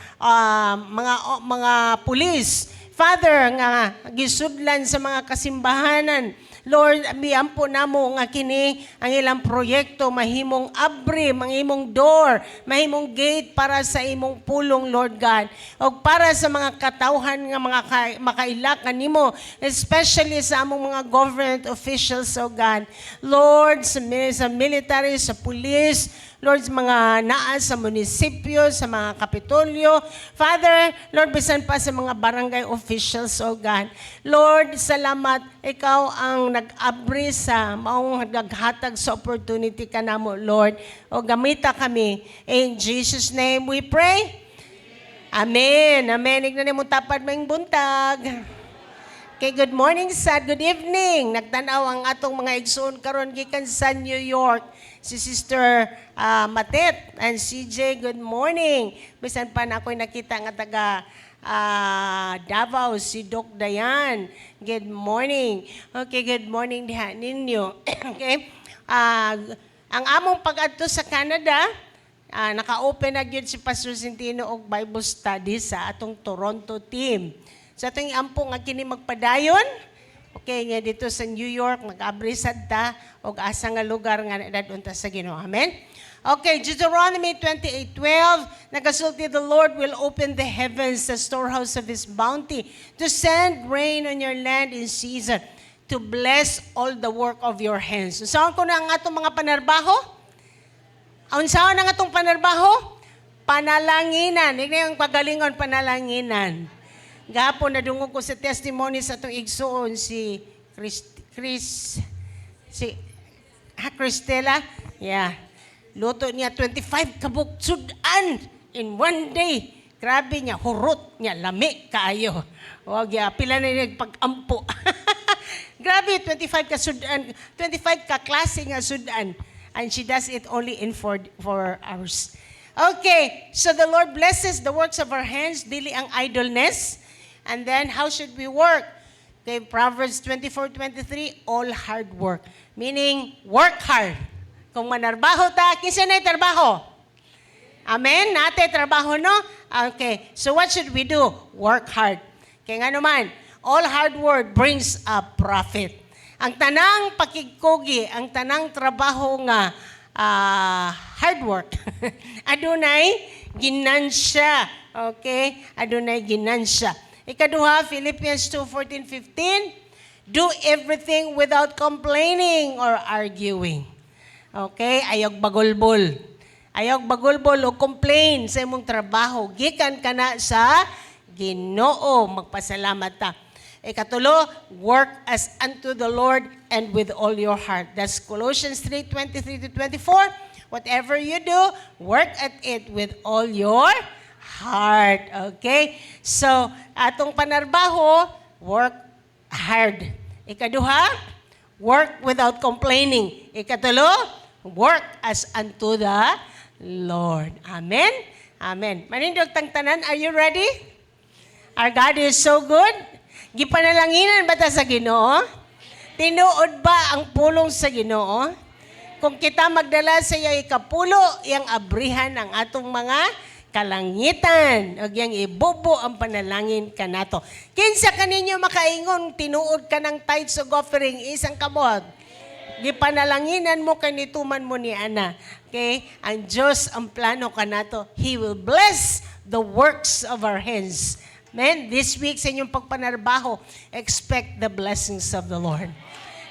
mga pulis, Father, nga gisudlan sa mga kasimbahanan. Lord, miampo namo nga kini ang ilang proyekto mahimong abri, mahimong door, mahimong gate para sa imong pulong, Lord God. O para sa mga katawhan nga mga makaila kanimo, especially sa among mga government officials, O God. Lord, sa military, sa police, Lord, sa mga naa sa munisipyo, sa mga kapitolyo. Father, Lord, bisan pa sa mga barangay officials, O God. Lord, salamat. Ikaw ang nag-abri sa maong naghatag sa opportunity ka namo, Lord. O gamita kami. In Jesus' name we pray. Amen. Amen. Ignan mo tapad maayong buntag. Okay, good morning sad, good evening. Nagtanaw ang atong mga igsoon karon gikan sa New York. Si Sister Matet and CJ, good morning. Bisan pa na ako'y nakita nga taga Davao, si Doc Dayan. Good morning. Okay, good morning diha ninyo. Okay. Ang among pag-adto sa Canada, naka-open na gyud si Pastor Centino og Bible study sa atong Toronto team. Sa atong ampo nga kini magpadayon, okay, nga dito sa New York, mag-abri sad ta og asa nga lugar nga nadadun ta sa Ginoo. Amen? Okay, Deuteronomy 28:12, nagasulti, "The Lord will open the heavens, the storehouse of His bounty, to send rain on your land in season, to bless all the work of your hands." Unsaon ko na ang atong mga panarbaho? Unsaon ang atong panarbaho? Panalanginan. Hindi yung pagalingon, panalanginan. Gahapon nadungog ko sa testimony sa atong igsuon si Chris, si ha, Christella. Yeah. Luto niya 25 kabuk sudan in one day. Grabe niya, hurot niya, lami kaayo. Wag ya, pila na nagpag-ampo. Grabe, 25 ka sudan, 25 ka klase nga sudan. And she does it only in 4 hours. Okay, so the Lord blesses the works of our hands, dili ang idleness. And then, how should we work? Okay, Proverbs 24:23, all hard work. Meaning, work hard. Kung manarbaho ta, kinsa na trabaho? Amen? Nate, trabaho, no? Okay, so what should we do? Work hard. Kaya nga naman, all hard work brings a profit. Ang tanang pakigkugi, ang tanang trabaho nga hard work, adunay ginansya. Okay? Adunay ginansya. Ikaduha, Philippians 2:14, 15, do everything without complaining or arguing. Okay? Ayog bagulbol. Ayog bagulbol o complain sa imong trabaho. Gikan ka na sa Ginoo. Magpasalamat ta. Ikatulo, work as unto the Lord and with all your heart. That's Colossians 3:23 to 24. Whatever you do, work at it with all your heart. Okay? So, atong panarbaho, work hard. Ikaduha, work without complaining. Ikatulo, work as unto the Lord. Amen? Amen. Manindog tang tanan, are you ready? Our God is so good. Gipanalanginan ba ta sa Ginoo? Tinuod ba ang pulong sa Ginoo? Kung kita magdala sa iya ikapulo, iyang abrihan ang atong mga kalangitan ug iyang ibubo ang panalangin kanato. Kinsa kaninyo makaingon tinuod ka ng tithes ug offering isang kamot? Gipanalanginan mo kay nituman mo ni ana. Okay? Ang Diyos ang plano kanato. He will bless the works of our hands. Man, this week sa inyong pagpanarbaho, expect the blessings of the Lord.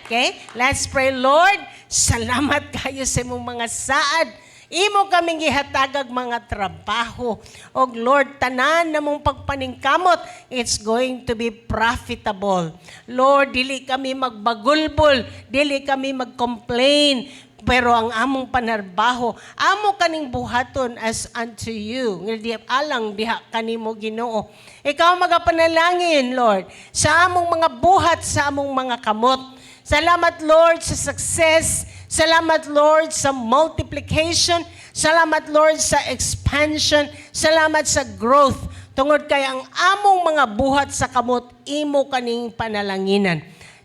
Okay? Let's pray, Lord. Salamat kayo sa imong mga saad. Imo kaming gihatagag mga trabaho. Og Lord, tanan namong pagpaningkamot, it's going to be profitable. Lord, dili kami magbagulbol, dili kami mag-complain, pero ang among panarbaho, amo kaning buhaton as unto you. Nga di alang diha kanimo, Ginoo. Ikaw magapanalangin, Lord, sa among mga buhat, sa among mga kamot. Salamat, Lord, sa success. Salamat, Lord, sa multiplication. Salamat, Lord, sa expansion. Salamat sa growth. Tungod kay ang among mga buhat sa kamot, imo kaning panalanginan.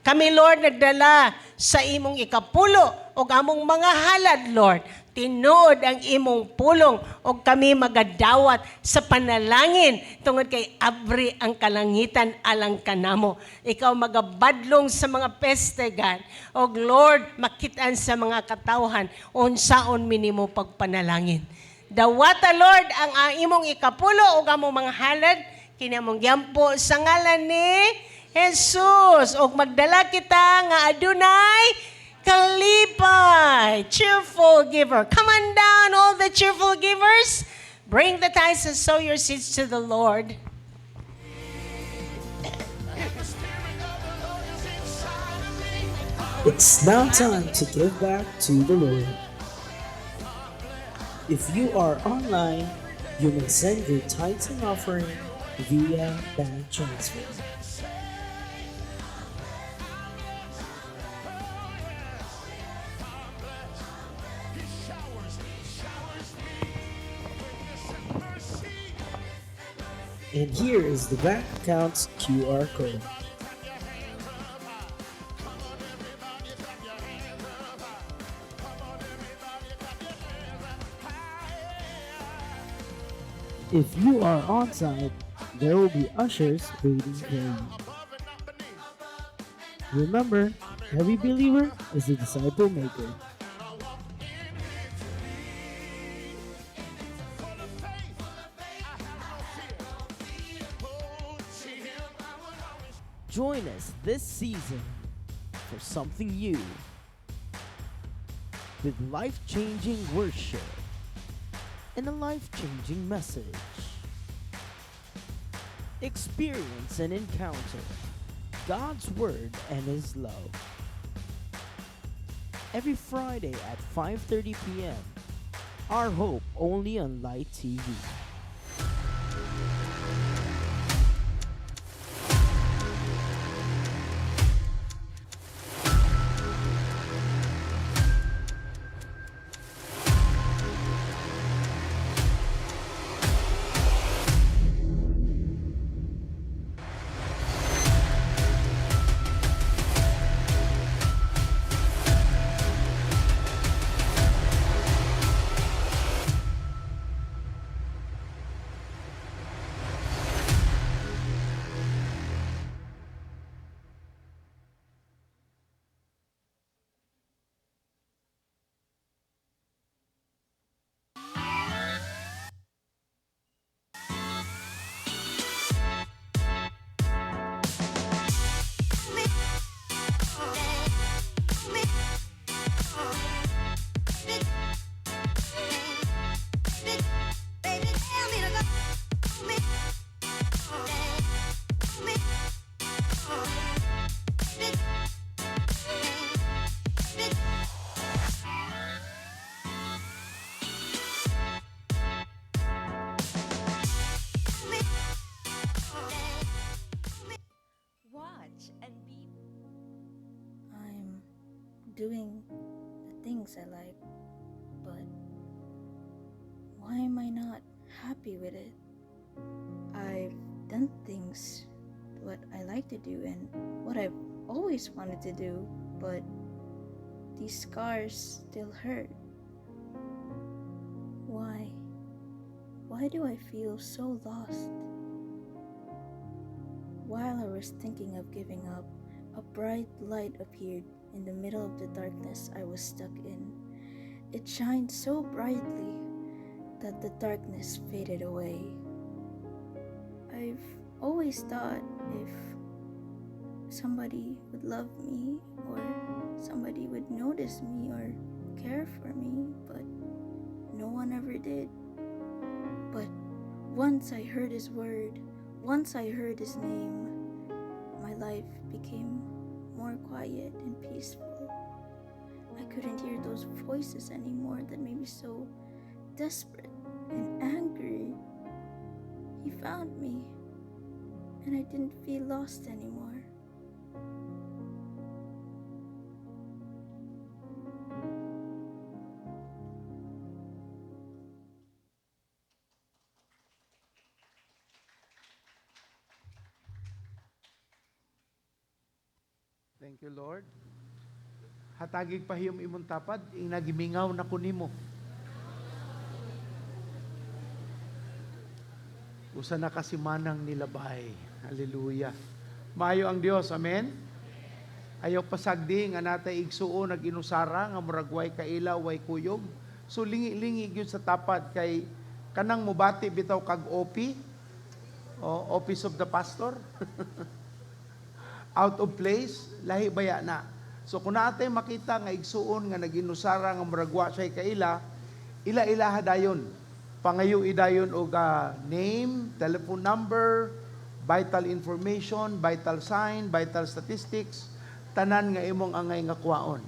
Kami, Lord, nagdala sa imong ikapulo og among mga halad, Lord. Tinuod ang imong pulong og kami magadawat sa panalangin tungod kay abri ang kalangitan alang kanamo. Ikaw magabadlong sa mga peste, God. Og Lord, makitaan sa mga katawhan unsaon minimo pagpanalangin. Dawata, Lord, ang imong ikapulo ug among mga halad kinamong gyampo sa ngalan ni Jesus. Og magdala kita nga adunay kalipay, cheerful giver. Come on down, all the cheerful givers. Bring the tithes and sow your seeds to the Lord. It's now time to give back to the Lord. If you are online, you may send your tithes and offering via bank transfer. And here is the bank account's QR code. If you are on site, there will be ushers waiting for you. Remember, every believer is a disciple maker. Join us this season for something new with life changing worship and a life changing message. Experience and encounter God's Word and His love. Every Friday at 5:30 p.m. Our Hope, only on Light TV. Watch and be I'm doing the things I like, but why am I not happy with it? I've done things what I like to do and what I've always wanted to do, but these scars still hurt. Why? Why do I feel so lost? While I was thinking of giving up, a bright light appeared in the middle of the darkness I was stuck in. It shined so brightly that the darkness faded away. I've always thought if somebody would love me or somebody would notice me or care for me, but no one ever did. But once I heard his word, once I heard his name, my life became more quiet and peaceful. I couldn't hear those voices anymore that made me so desperate and angry. He found me, and I didn't feel lost anymore. Thank you, Lord. Hatagig pahiyom imong tapad, ing nagimingaw na ko nimo. Usa na ka simanang nilabay. Hallelujah. Maayo ang Dios, amen. Ayaw pasagdi nga natay igsuon nag-inusara nga murag way kaila way kuyog. So lingi-lingi gyud sa tapad kay kanang mobati bitaw kag OP, o Office of the Pastor. Out of place, lahi baya na. So kung naatay makita nga igsuon nga naginusara nga murag wa siya kaila, ila-ilaha dayon. Pangayo idayon og name, telephone number, vital information, vital sign, vital statistics, tanan nga imong angay nga kuwaon.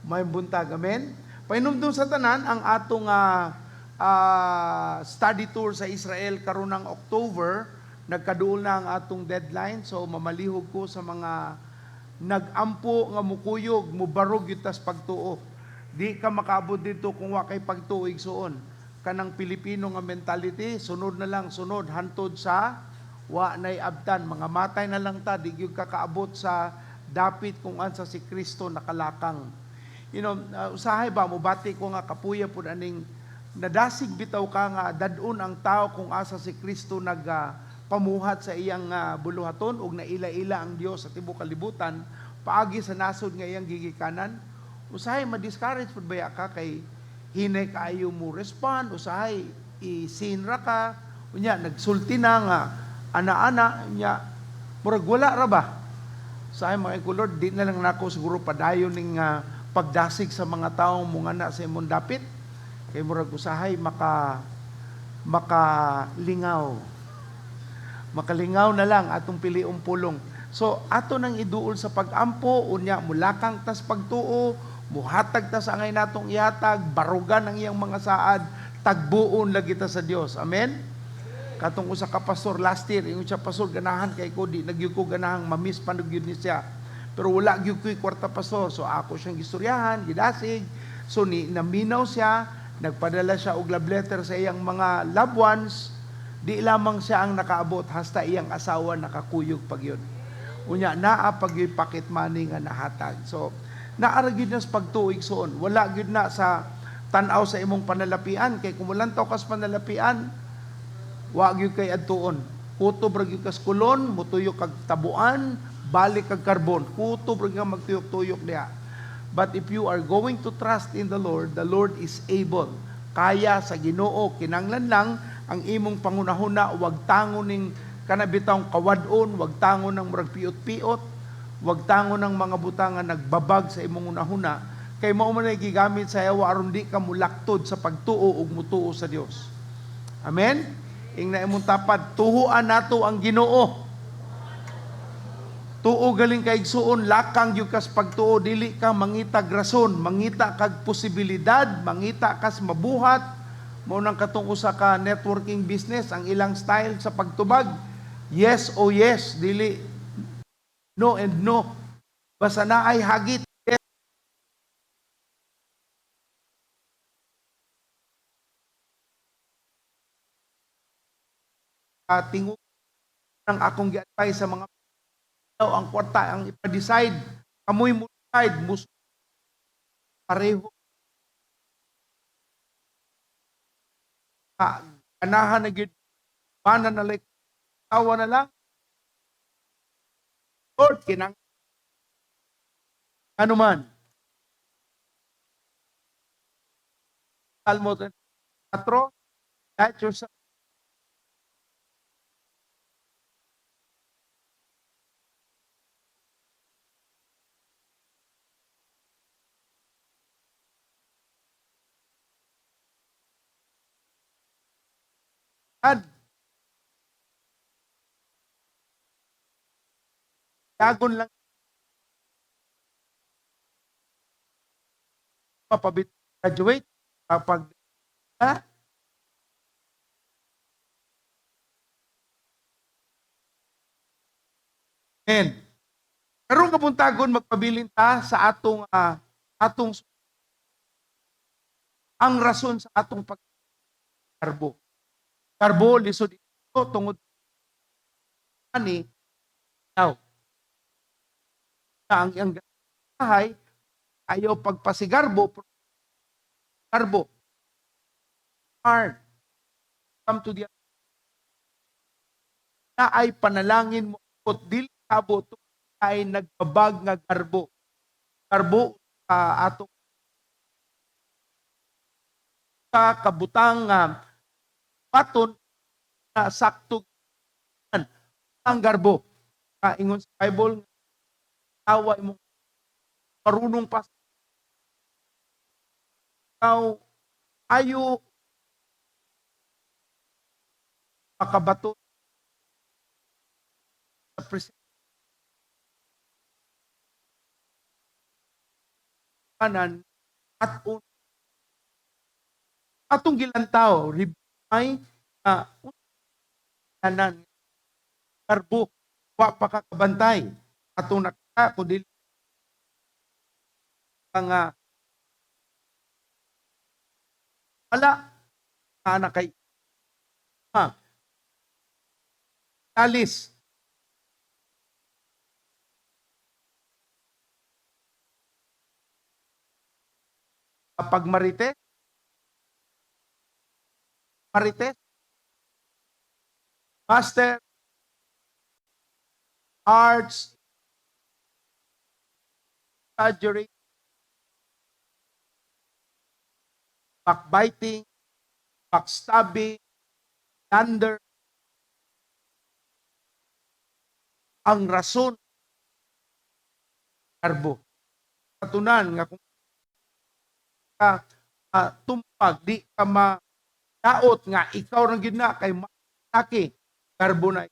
May buntag, amen? Pahinumdum sa tanan ang atong study tour sa Israel karon ng October. Nagkaduol na ang atong deadline, so mamalihog ko sa mga nag-ampo nga mukuyog, mubarog yun tas pagtuo. Di ka makaabot dito kung wa kay pagtuo igsuon. Kanang Pilipino nga mentality, sunod na lang, sunod, hantod sa wa nay abtan, mga matay na lang ta, di gyud ka kaabot sa dapit kung ansa si Kristo nakalakang. Usahay ba, mubati ko nga kapuya pud aning nadasig bitaw ka nga dadun ang tao kung asa si Kristo nag pamuhat sa iyang buluhaton ug naila-ila ang Dios sa tibuok kalibutan paagi sa nasod nga iyang gigikanan. Usahay ma-discourage pud baya ka kay hinay kaayo mo respond, usahay isinra ka, unya nagsulti na nga ana-ana, unya murag wala ra ba. Usahay mga ko, Lord, di na lang nako siguro padayon ning pagdasig sa mga tawo mungana sa imong dapit kay murag usahay makalingaw. Makalingaw na lang atong piliong pulong. So ato nang iduol sa pag-ampo, unya mulakang tas pagtuo, muhatag tas angay natong ihatag, barugan ang iyang mga saad, tagbuon lagi ta sa Dios. Amen. Katong usa ka pastor last year, ingon siya, pastor, ganahan kay ko, di nagyud ko ganahang mamiss pa nagyud ni siya. Pero wala gyud ko'y kwarta, pastor. So ako siyang gistoryahan, gidasig. So ni naminaw siya, nagpadala siya og love letter sa iyang mga loved ones. Di lamang siya ang nakaabot, hasta iyang asawa nakakuyog pag yun. Unya, naa pag yun pocket money nga nahatag. So, naara gyud na sa pagtuig soon. Wala gyud na sa tan-aw sa imong panalapian. Kay kung walang taw kas panalapian, wa gyud kay adtuon. Kutob ra gyud kas kulon, mutuyok kag tabuan, balik kag karbon. Kutob ra gyud ka magtuyok-tuyok diha. But if you are going to trust in the Lord is able. Kaya sa Ginoo, kinanglan lang ang imong pangunahuna, wag tango ning kanabitang kawad-on, wag tango ng murag piot-piot, wag tango ng mga butang nga nagbabag sa imong hunahuna, kay mao man ay gigamit sa yawa aron di ka mulaktod sa pagtuo ug mutuo sa Dios. Amen? Ingna imong tapad, tuhuan nato ang Ginoo. Tuo galing kay igsuon, lakang gyud kas pagtuo, dili ka mangitag rason, mangita kag posibilidad, mangita kas mabuhat. Mao nang katong usa ka networking business, ang ilang style sa pagtubag, yes o yes, dili no and no. Basta na ay hagit. Tingo ng akong gi-advise sa mga tao, ang kwarta ang ipa-decide, kamoy mo decide, mus pareho. Ganahan na gyud, mana na like, tawa na lang. Lord, kinang ano man. Salmo 24, that yourself. Ad. Dagon lang mapabit graduate kapag ha? And karong kabuntagon magpabilin ta sa atong atong ang rason sa atong paggarbo. Garbo lisod ito tungod ani daw. Ang iyang bahay ayaw pagpasigarbo, garbo. Hard. Come to the na ay panalangin mo at dili kabo ay nagbabag nga garbo. Garbo sa atong sa kabutang baton na sakto ang garbo. Ingon sa Bible, tawa imong marunong pa ikaw ayo makabato sa presensya kanan at atong gilantaw ribay kanan garbo wa pa ka kabantay atong nakita kun dili ang wala ana kay alis kapag marites marites master arts surgery backbiting, backstabbing, slander. Ang rason garbo. Katunan nga kung ka tumpag di ka madaot nga ikaw rang gid na kay matake garbo na.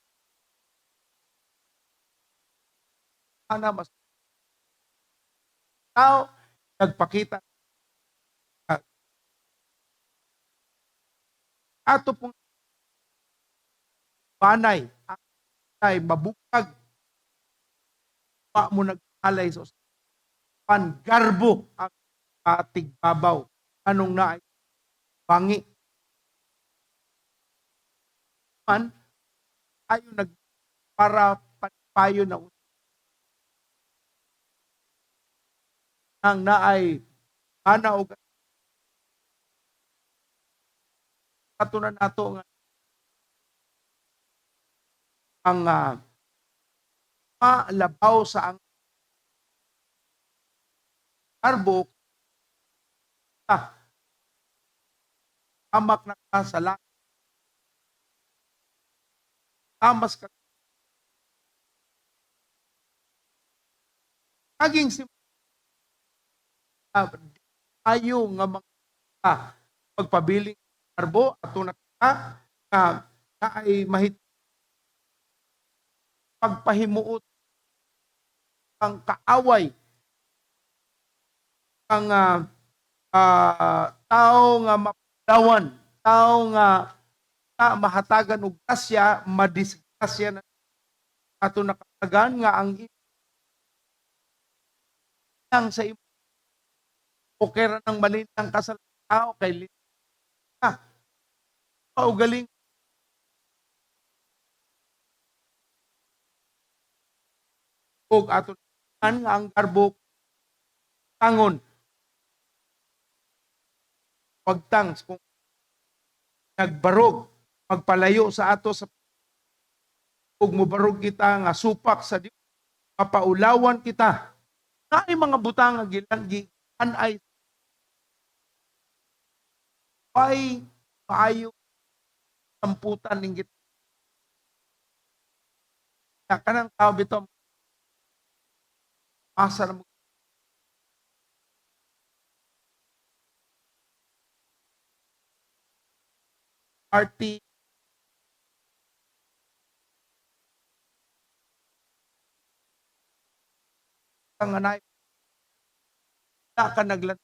Ana mas tao nagpakita ato pong banay ay mabukag pa mo naghalay sa pan garbo ang atigbabaw anong na bangi man ayo nag para payo na ang naay ana og katunan nato nga ang malabaw sa ang garbo amak na ka sa langit tamas ka aging si ayo nga mga pagpabiling garbo ato nakita nga na ay mahit pagpahimuot ang kaaway ang tao nga mapadawan, tao nga mahatagan og grasya, madisgrasya na ato nakatagan nga ang ang sa imo okay ra nang malinang kasal tao kay paugaling og ato nga ang garbo tangon pagtang kung nagbarog magpalayo sa ato sa ug mobarog kita nga supak sa Dios mapaulawan kita naay mga butang nga gilan ay ay maayo samputan ning kita kanang tao bitaw asa na party Nga naay ka naglan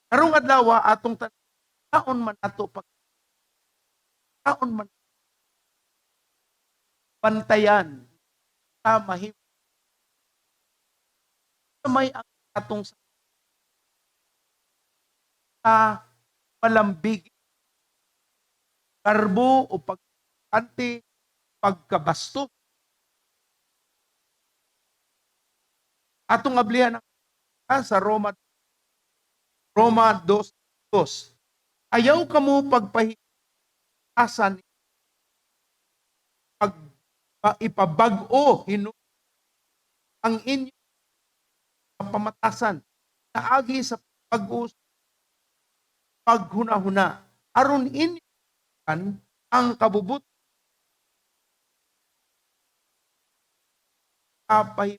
karong adlaw atong taon man ato pag taon man bantayan ta mahimo may ang atong sa malambig karbo o pagkanti pagkabasto atong ablihan sa Roma 2:2. Ayaw kamo pagpahiasan pag ipabag-o ang inyong pamatasan na agi sa pag-o paghunahuna aron inyo ang kabubut apay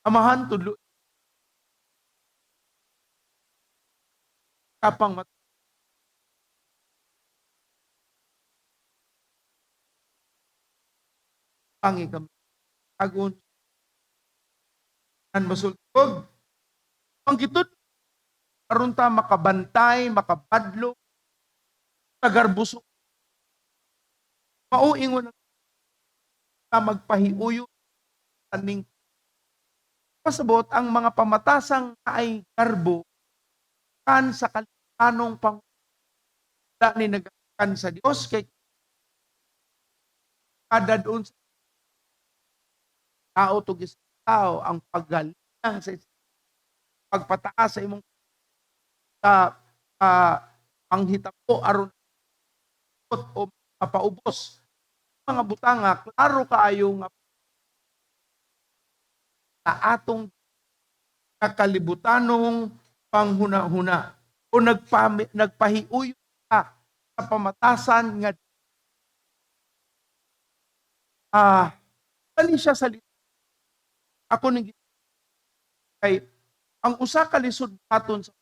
amahan tudlo kapang mat pangi kami agon an masultog ang gitud aron ta makabantay makabadlo tagarbuso mao ingon ta magpahiuyo aning pasabot ang mga pamatasang ay garbo kan sa kalitanong pang ni nagakan sa Dios kay kada doon sa tao tugis tao ang paggalang sa pagpataas sa imong sa panghitabo aron o mapaubos mga butanga klaro kaayo nga sa atong kakalibutanong panghuna-huna o nagpahiuyo ka sa pamatasan nga kani siya sa ako ning kay ang usa ka lisod aton sa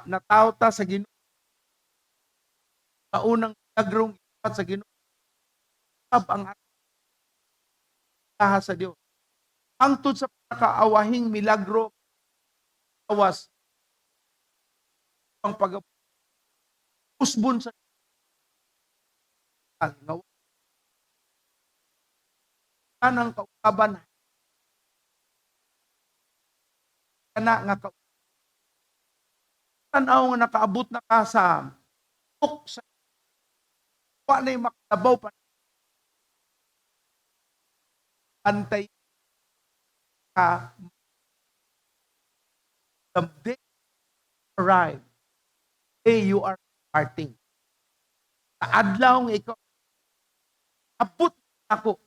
nataw ta sa Ginoo sa unang milagrong gibuhat sa Ginoo ang atong sa Dios hangtod sa pinakaawahing milagro awas ang pag usbon sa kanang kausaban kana nga tan-aw nga nakaabot na ka sa tuk sa wa nay makalabaw pa antay ka the day arrive day you are parting sa adlaw nga ikaw abot ako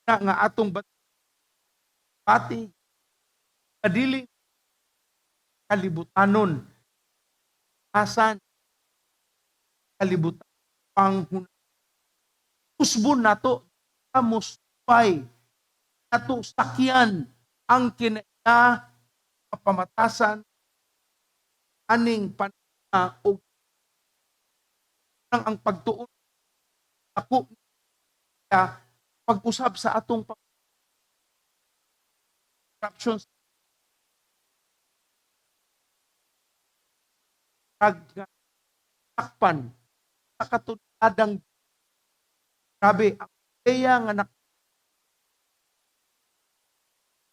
na nga atong pati kadili kalibutanon asan kalibutan panghuna usbon nato musupay nato sakyan ang kinaiya pamatasan aning panahon og ang pagtuon ako pag-usab sa atong corruption takpan sa katudadang grabe ang ideya nga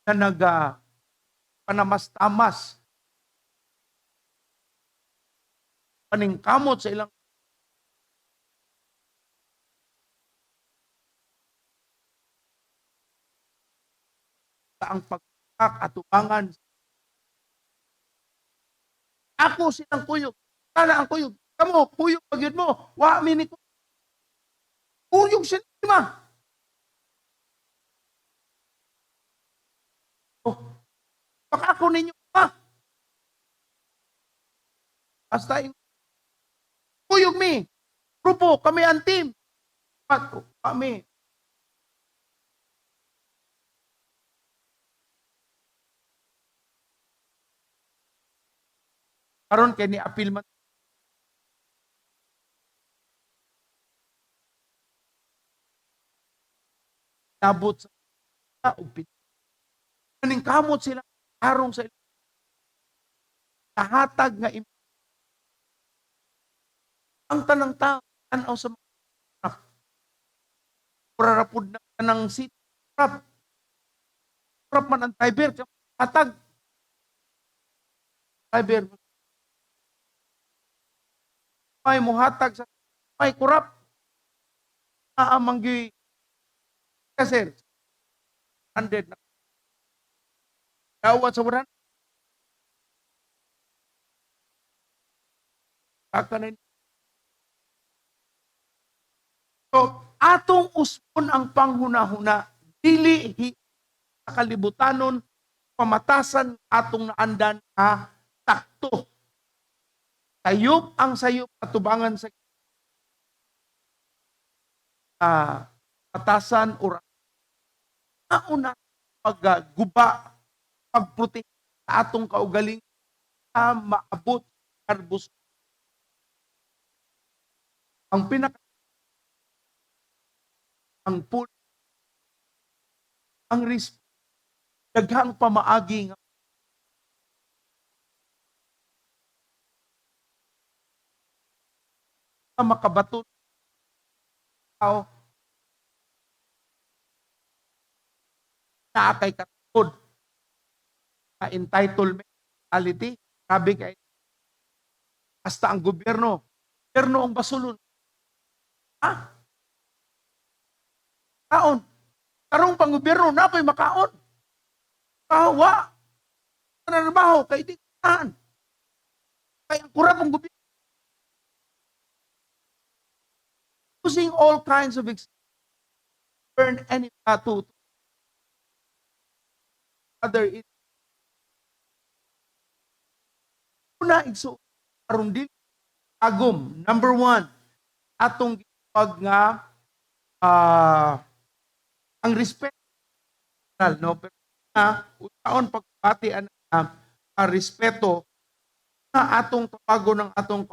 na naga panamastamas paningkamot sa ilang ang pagkak atubangan. Ako silang kuyog. Kana ang kuyog. Kamo, kuyog pagyud mo. Wa mi ni kuyog sila ma. Oh, baka ako ninyo ma. Basta kuyog mi. Grupo, kami ang team. Kami. Karon kay ni apil man nabot sa ug ning kamot sila arong sa nahatag nga ang tanang tao tan-aw sa mga mura na kanang city rap rap man ang driver hatag driver may muhatag sa may kurap naa gyud kasi 100 na dawat sa 100 kakanin. So, atong usbon ang panghunahuna, dili sa kalibutanon, pamatasan atong naandan a takto. Sayop ang sayop atubangan sa patasan or nauna pagguba, pagprotekta sa atong kaugaling maabot karbus. Ang pinaka ang pul ang respeto daghang pamaagi nga makabaton tao naa kay katod na entitlement mentality. Grabe kay hasta ang gobyerno gobyerno ang basulon. Kaon. Karong pang-gobyerno na ako'y makaon. Kawa. Nanarbaho kay di kaan. Kay ang kurap ang gobyerno. Using all kinds of earn any to other it. Una igso aron dili agom. Number one, atong gitawag nga ang respeto, no, pero na taon pagbati ang respeto na atong tawagon ng atong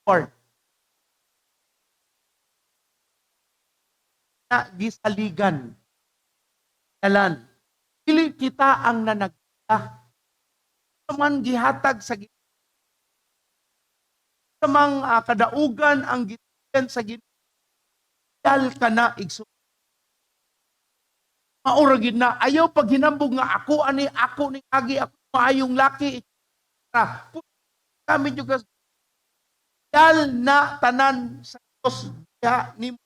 part na gisaligan dalan dili kita ang nanagta man gihatag sa mang kadaugan ang gityan sa Ginoo kana igso. Maura gid na ayaw paghinambog nga ako ani ako ning agi ako maayong laki. Kami juga dal na tanan sa Dios diha nimo.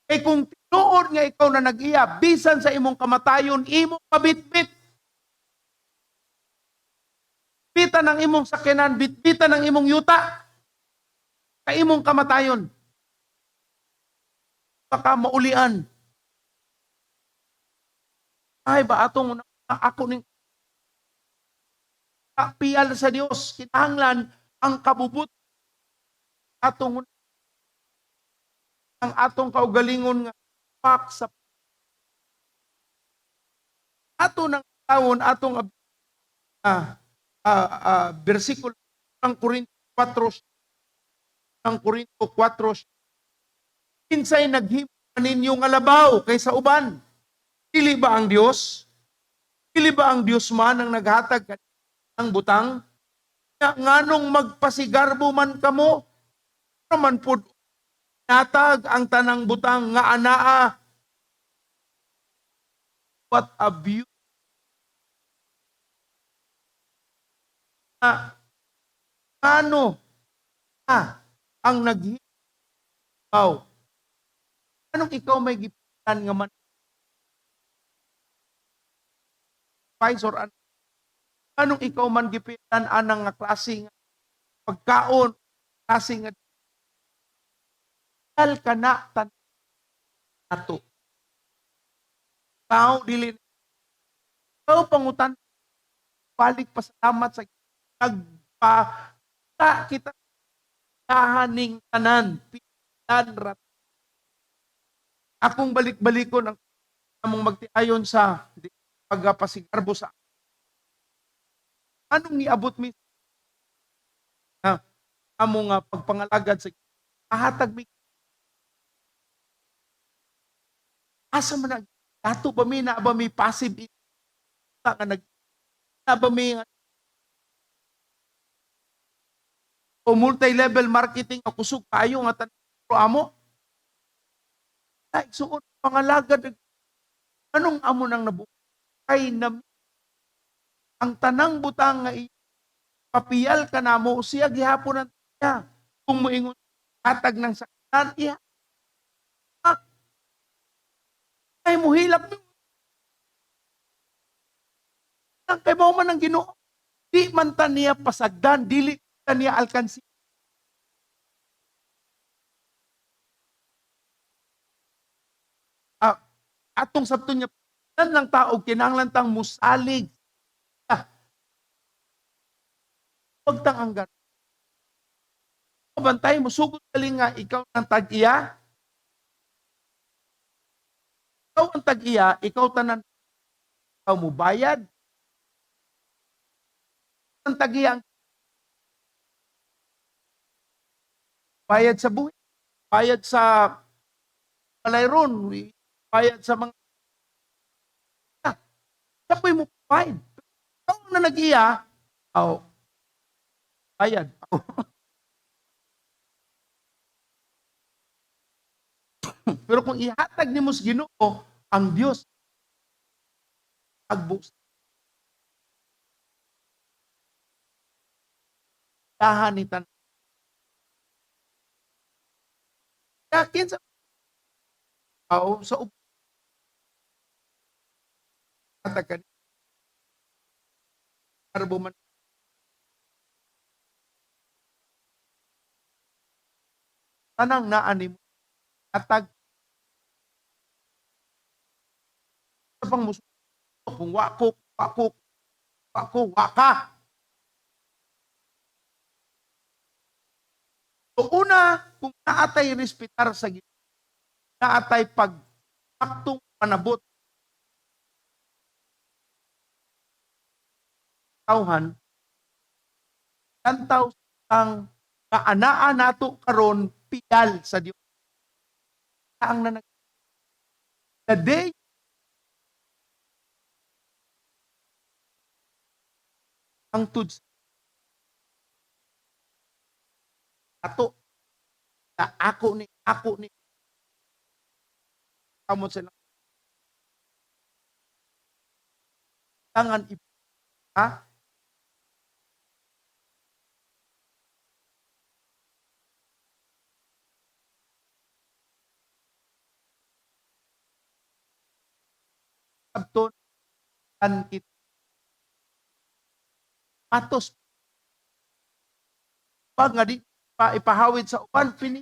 Kay kung tinuod nga ikaw na nag-iya bisan sa imong kamatayon imong mabitbit. Bitbitan ang imong sakyanan, bitbitan ang imong yuta sa imong kamatayon. Baka maulian. Ay ba atong ako ning piyal sa Dios kinahanglan ang kabubut atong ang atong kaugalingon nga pak sa ato ng tawon atong bersikulo ng Korinto 4 ng Korinto 4 kinsay naghimo ninyo nga labaw kaysa uban? Dili ba ang Dios? Dili ba ang Dios man ang naghatag ang butang? Nganong magpasigarbo man kamo? Naman pud natag ang tanang butang nga anaa. What a beauty. Ano ang naghibaw? Anong ikaw may gipitan nga man? Advisor, anong ikaw man gipitan anang nga klase nga pagkaon, klase nga dal ka na tan ato. Tao dili tao pangutan balik pasalamat sa nagpa ta kita ning tanan pitan rat. Akong balik-balikon ang among magtiayon sa pagpasigarbo sa Anong niabot mi ha, amo nga pagpangalagad sa ahatag mi asa man na ato ba mi na ba mi passive nga nag na ba mi nga o multi-level marketing nga kusog kaayo nga tanan amo ay suod pangalagad anong amo nang nabuhay na ang tanang butang nga papiyal ka namo siya gihapon ang niya kung moingon hatag ng saktan iya ay muhilak ang kay mao man ang Ginoo di man ta niya pasagdan dili ta niya alkansi atong sabton niya tan lang tao kinahanglan tang musalig wag tang anggar bantay mo sugod gali nga ikaw ang tag-iya ikaw ang tag-iya ikaw tanan ikaw mo bayad ang tag-iya ang bayad sa buhay bayad sa palayron bayad sa mga siya po'y mo provide. Ikaw na nag-iya, oh, bayad. Oh. Pero kung ihatag nimo sa Ginoo, ang Dios agbus. Dahan ni tanan. Yakin sa tao sa hatag ka arbo man tanang naa nimo hatag sa pang musuko kung wako wako wako waka. So una, kung naatay respetar sa Ginoo, naatay pagpaktong panabot tawhan, tantaw ang kaanaa nato karon piyal sa Dios. Ang nanag the day ang tud ato na ako ni kamot sila tangan ha abton an kit atos pag nga di pa ipahawid sa uban pini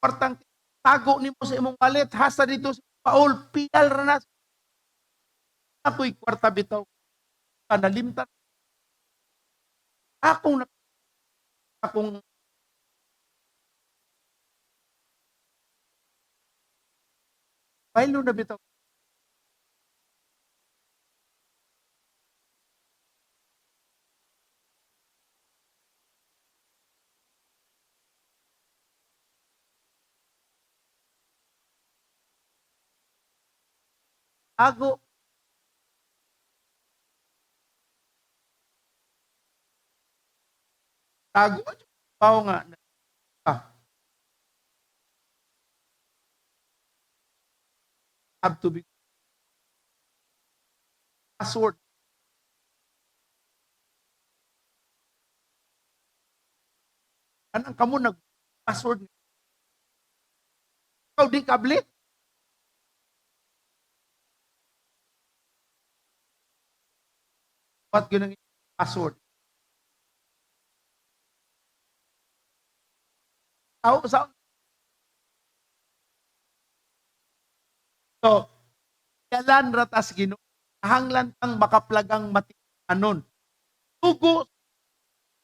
partang tago nimo sa imong wallet hasta dito sa Paul pial ra na ako'y kwarta bitaw kanalimtan akong akong Pailo na bitaw. Tago. Tago. Pao nga. Have to be password. Anang kamo nag-password? Ikaw di kabli? What yun ang password? Tao sa So, yalan ratas Ginoo, hanglan tang makaplagang matianon. Tugo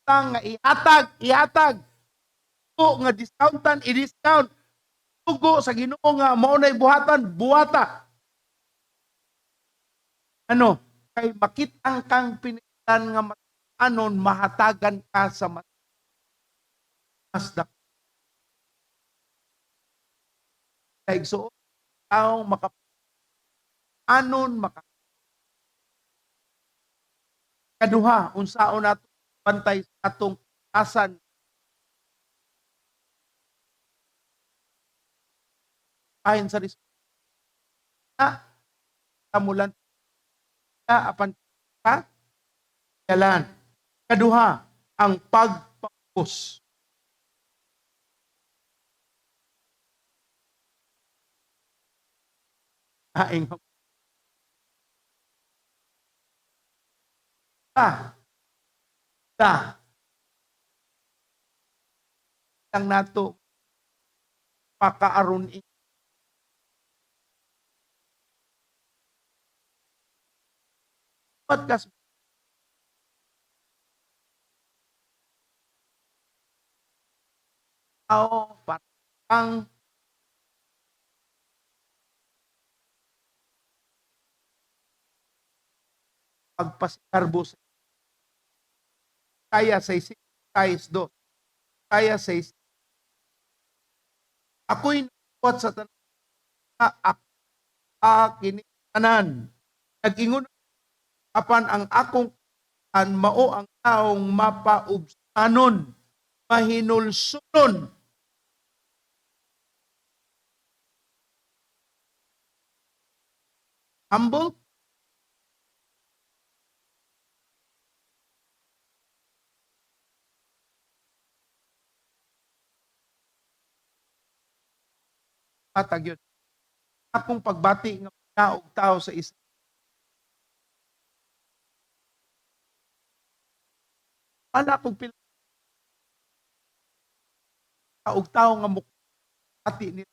tang nga ihatag, ihatag. Tugo nga discountan, i-discount. Tugo sa Ginoo nga mao nay buhatan, buhata. Ano? Kay makitang kang pinilan nga anon mahatagan ka sa mas dako. Igsuon, taong maka anon maka kaduha, unsaon nato bantay sa atong asan ayon sa na tamulan apan ka yalan. Kaduha, ang pagpaubos. Aing ta ta lang nato pakaaron podcast tao parang pagpasikarbo sa Kaya 6, 6, 2. Kaya 6. Ako'y nakuat sa tanan kini tanan. Nag-ingon apan ang akong an mao ang taong mapaubsanon, mahinulsunon. Humble. Hatag yun. Akong pagbati nga og tao sa isa. Wala akong pila og tao nga mukati ni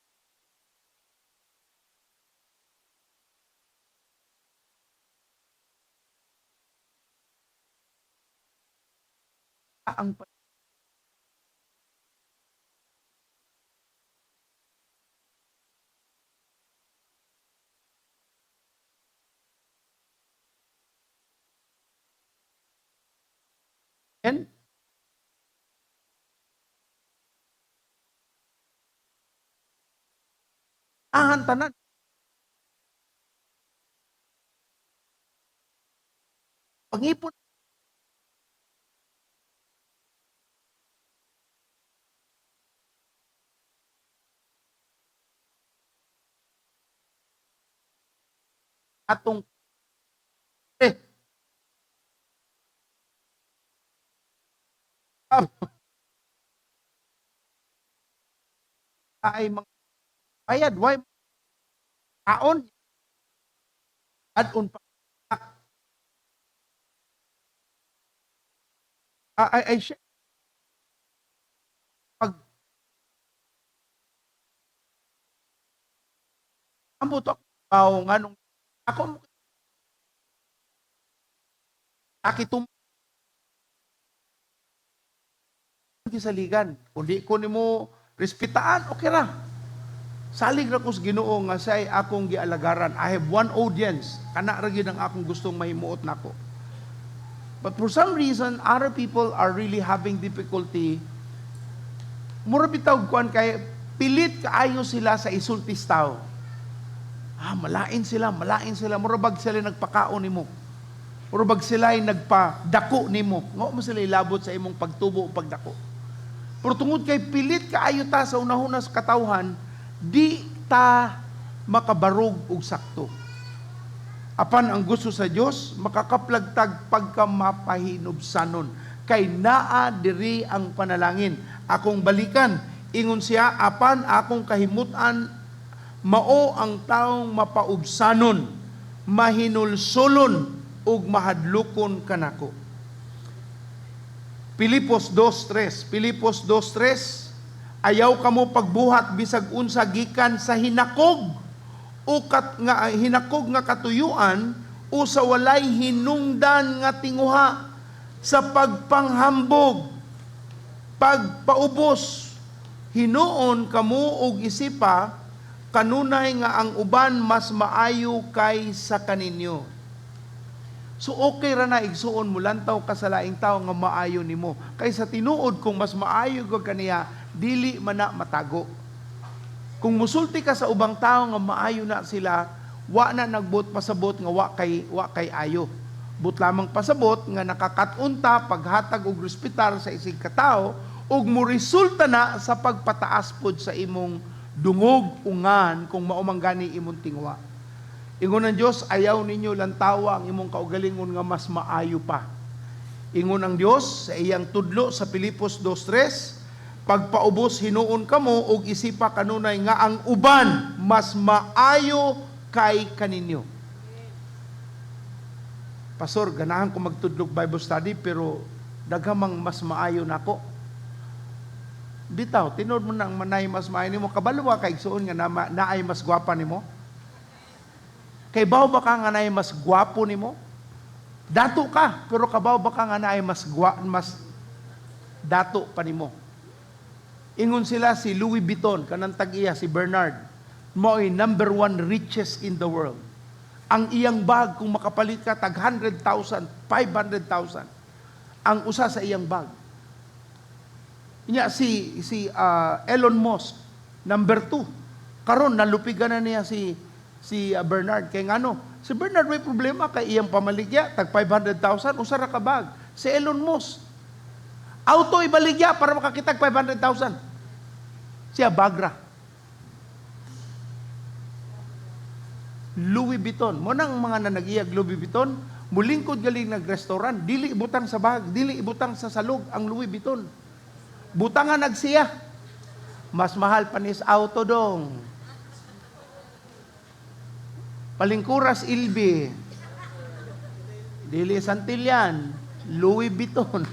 ang And ahan tanan. Pangipon atong ay mga bayad why taon adon pa ay ay pag ambot ako tao nganong ako akitum gisaligan kundi ko nimo respetaan, okay ra. Salig ra ko sa Ginoo nga siya'y akong gialagaran. I have one audience. Kana ra gyud ang akong gustong mahimuot nako. But for some reason, other people are really having difficulty. Mura bitaw kuan kay pilit kaayo sila sa isultis tao. Ah, malain sila, malain sila. Mura bag sila nagpakaon nimo. Mura bag sila ay nagpadako nimo. Ngao mo sila ilabot sa imong pagtubo o pagdako. Pero tungod kay pilit kaayo ta sa unahuna sa katawhan, di ta makabarog og sakto. Apan ang gusto sa Dios, makakaplagtag pagka mapahinubsanon. Kay naa diri ang panalangin. Akong balikan, ingon siya, apan akong kahimutan mao ang taong mapaubsanon, mahinulsulon ug mahadlokon kanako. Pilipos 2:3. Pilipos 2:3, ayaw kamo pagbuhat bisag unsa gikan sa hinakog o kat, nga hinakog nga katuyuan o sa walay hinungdan nga tinguha sa pagpanghambog, pagpaubos. Hinuon kamo og isipa kanunay nga ang uban mas maayo kaysa kaninyo. So okay ra na, igsuon, mulantaw ka sa laing tao nga maayo nimo. Kay sa tinuod, kung mas maayo ka kaniya, dili man na matago. Kung musulti ka sa ubang tao nga maayo na sila, wa na nagbot pasabot nga wa kay ayo. But lamang pasabot nga nakakatunta paghatag og respetar sa isig ka tawo ug mo resulta na sa pagpataas pod sa imong dungog ungan kung mao man gani imong tingwa. Ingon ang Dios, ayaw ninyo lantawa ang imong kaugalingon nga mas maayo pa. Ingon ang Dios sa iyang tudlo sa Pilipos 2:3, pagpaubos hinuon kamo ug isipa kanunay nga ang uban mas maayo kay kaninyo. Pastor, ganahan ko magtudlog Bible study pero daghamang mas maayo nako. Bitaw, tinuod mo nang manay mas maayo nimo, kabalo ba kay igsuon nga naay mas gwapa nimo? Kay baw ba ka nga naay mas gwapo nimo? Dato ka, pero kabaw ba ka nga naay mas dato pa nimo? Ingon sila si Louis Vuitton, kanang tag-iya si Bernard, mao'y number one richest in the world. Ang iyang bag, kung makapalit ka, tag 100,000, 500,000. Ang usa sa iyang bag. Inya si si Elon Musk, number 2. Karon nalupigan na niya si si Bernard kay ngano? Si Bernard may problema kay iyang pamaligya tag 500,000 usa ra ka bag. Si Elon Musk, auto ibaligya para makakitag 500,000. Siya bagra. Louis Vuitton. Mo nang mga nanagiyag Louis Vuitton, mulingkod galing nag-restaurant, dili ibutang sa bag, dili ibutang sa salog ang Louis Vuitton. Butangan nagsiya. Mas mahal pa nis auto dong. Palingkuras ilbi. Dili Santillan, Louis Vuitton.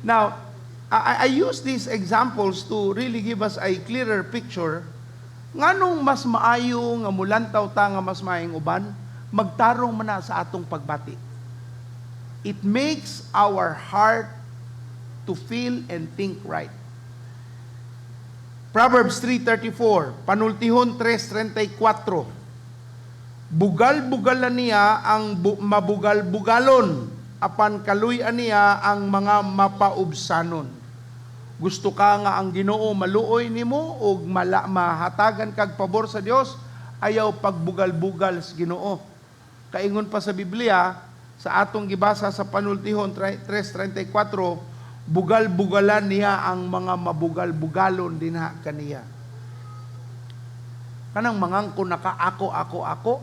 Now, I use these examples to really give us a clearer picture nganong mas maayo nga mulantaw ta nga mas maayong uban, magtarong man na sa atong pagbati. It makes our heart to feel and think right. Proverbs 3:34, Panultihon 3:34. Bugal-bugalan niya ang mabugal-bugalon, apan kaluy-an niya ang mga mapaubsanon. Gusto ka nga ang Ginoo maluoy nimo ug mahatagan kag pabor sa Dios, ayaw pagbugal-bugal sa Ginoo. Kaingon pa sa Biblia, sa atong gibasa sa Panultihon 3:34, bugal-bugalan niya ang mga mabugal-bugalon dinha kaniya. Kanang mangangko naka ako, ako, ako,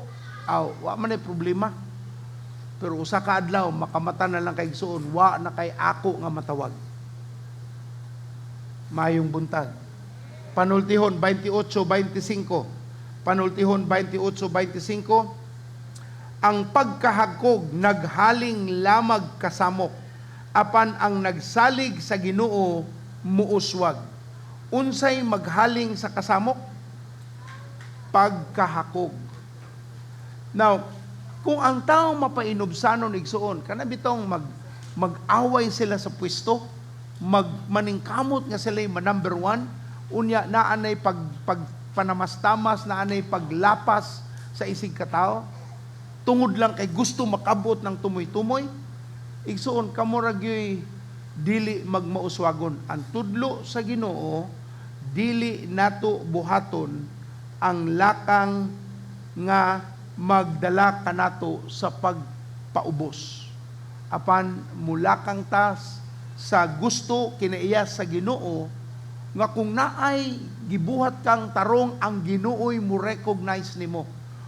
aw, wa man ay problema. Pero usa ka adlaw makamata na lang kay igsuon, wa na kay ako nga matawag. Mayong buntag. Panultihon 28:25. Panultihon 28:25. Ang pagkahagkog naghaling lamag kasamok, apan ang nagsalig sa Ginoo muuswag. Unsay maghaling sa kasamok? Pagkahakog. Now, kung ang tao mapainubsanon igsuon, kana bitong mag-away sila sa pwesto, maningkamot nga sila yung number one, unya naanay pagpanamastamas, naanay paglapas sa isig katao, tungod lang kay gusto makabot ng tumoy-tumoy, igsuon kamo ra gyoy dili magmauswagon. Ang tudlo sa Ginoo, dili nato buhaton ang lakang nga magdala kanato sa pagpaubos. Apan mulakang tas sa gusto kinaiya sa Ginoo nga kung naay gibuhat kang tarong, ang Ginoo'y mo recognize nimo.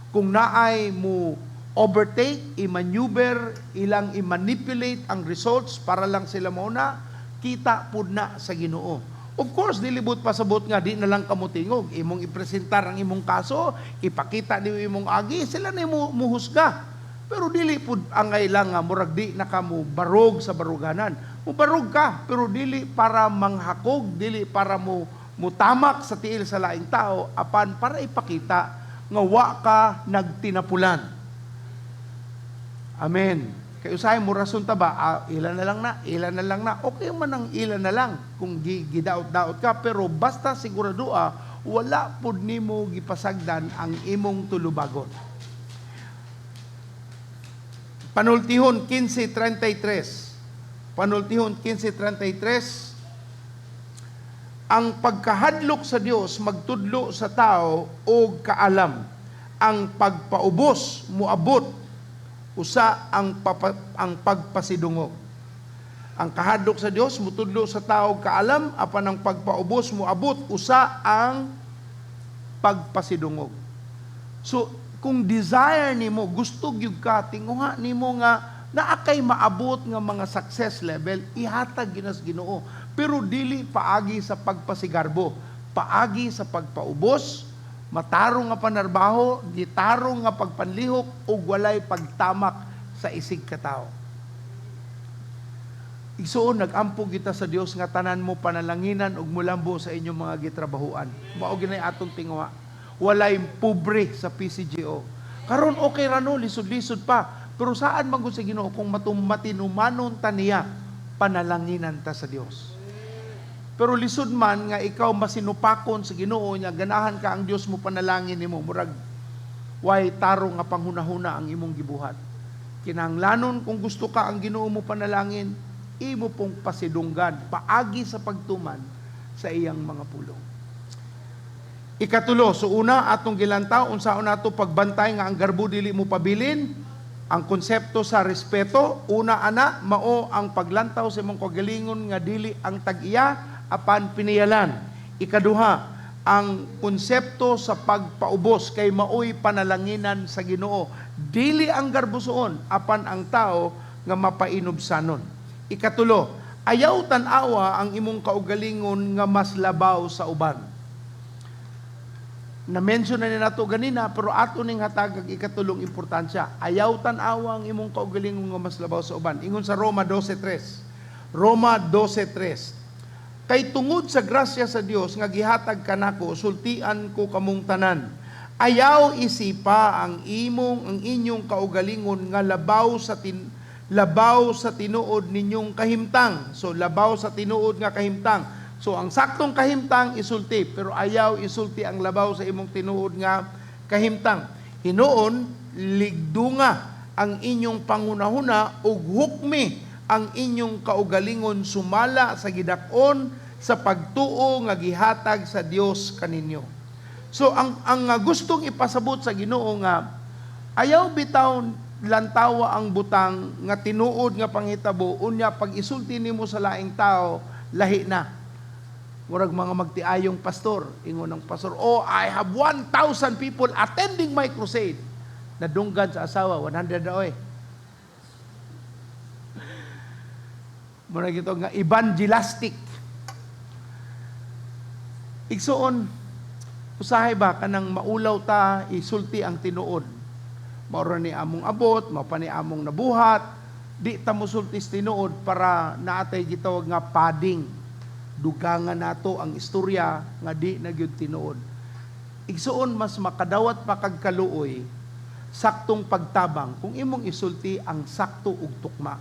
Kung naay mo overtake, i-maneuver, ilang i-manipulate ang results para lang sila mauna, kita pud na sa Ginoo. Of course, dilibot pasabot nga di na lang kamutingog. Imong ipresentar ang imong kaso, ipakita niyo imong agi, sila na muhusga. Pero dili pud angay lang nga murag di na ka mo barog sa baruganan. Mubarog ka, pero dili para manghakog, dili para mo mutamak sa tiil sa laing tao, apan para ipakita nga wa ka nagtinapulan. Amen. Kay usahay mo rason ta ba, ilan na lang na, ilan na lang na. Okay man ang ilan na lang kung gidaot-daot ka, pero basta sigurado wala pud nimo gipasagdan ang imong tulubagon. Panultihon 15:33. Panultihon 15:33. Ang pagkahadlok sa Dios magtudlo sa tao og kaalam. Ang pagpaubos moabot usa ang pagpasidungog. Ang kahadlok sa Dios mutudlo sa tao og kaalam, apan ang pagpaubos moabot usa ang pagpasidungog. So kung desire nimo, gusto gyud ka, tinguha nimo nga naa kay maabot nga mga success level, ihatag ginas Ginoo. Pero dili paagi sa pagpasigarbo, paagi sa pagpaubos, matarong nga panarbaho, gitarong nga pagpanlihok ug walay pagtamak sa isig katawo. Igsuon, nag-ampo kita sa Dios nga tanan mo panalanginan ug mulambo sa inyong mga gitrabahuan. Mao ginay atong tinguha. Walay pobre sa PCGO. Karon okay ra no, lisod-lisod pa. Pero saan man gud sa Ginoo kung matinumanon ta niya, panalanginan ta sa Dios. Pero lisod man nga ikaw masinupakon sa Ginoo nya ganahan ka ang Dios mo panalangin nimo, murag way tarong nga panghunahuna ang imong gibuhat. Kinahanglanon kung gusto ka ang Ginoo mo panalangin, imo pong pasidunggan paagi sa pagtuman sa iyang mga pulong. Ikatulo, so una atong gilantaw unsaon nato pagbantay nga ang garbo dili mo pabilin, ang konsepto sa respeto, una ana mao ang paglantaw sa imong kagalingon nga dili ang tag-iya apan piniyalan. Ikaduha, ang konsepto sa pagpaubos kay maoy panalanginan sa Ginoo. Dili ang garbosoon apan ang tao nga mapainubsanon. Ikatulo, ayaw tan-awa ang imong kaugalingon nga mas labaw sa uban. Na-mention na ni nato ganina, pero ato ning hatagag ikatulong importansya. Ayaw tan-awa ang imong kaugalingon nga mas labaw sa uban. Ingon sa Roma 12:3. Roma 12:3. Kay tungod sa grasya sa Dios nga gihatag kanako, sultian ko kamong tanan. Ayaw isipa ang inyong kaugalingon nga labaw sa tinuod ninyong kahimtang. So labaw sa tinuod nga kahimtang. So ang saktong kahimtang isulti, pero ayaw isulti ang labaw sa imong tinuod nga kahimtang. Hinuon ligdunga ang inyong pangunahuna ug hukmi ang inyong kaugalingon sumala sa gidak-on sa pagtuo nga gihatag sa Dios kaninyo. So ang gustong ipasabot sa Ginoo nga ayaw bitaw lantawa ang butang nga tinuod nga panghitabo, unya pag isulti nimo sa laing tao lahi na. Murag mga magtiayong pastor, ingon ng pastor, "Oh, I have 1,000 people attending my crusade." Nadunggan sa asawa, 100 na oy. Murag ito nga evangelistic. Igsuon, usahay ba kanang maulaw ta isulti ang tinuod. Maura ni among abot, mao pa ni among nabuhat, di ta mosulti sa tinuod para naatay gitawag nga padding. Dugangan nato ang istorya nga di na gyud tinuod. Igsuon, mas makadawat pa kag kaluoy saktong pagtabang kung imong isulti ang sakto ug tukma.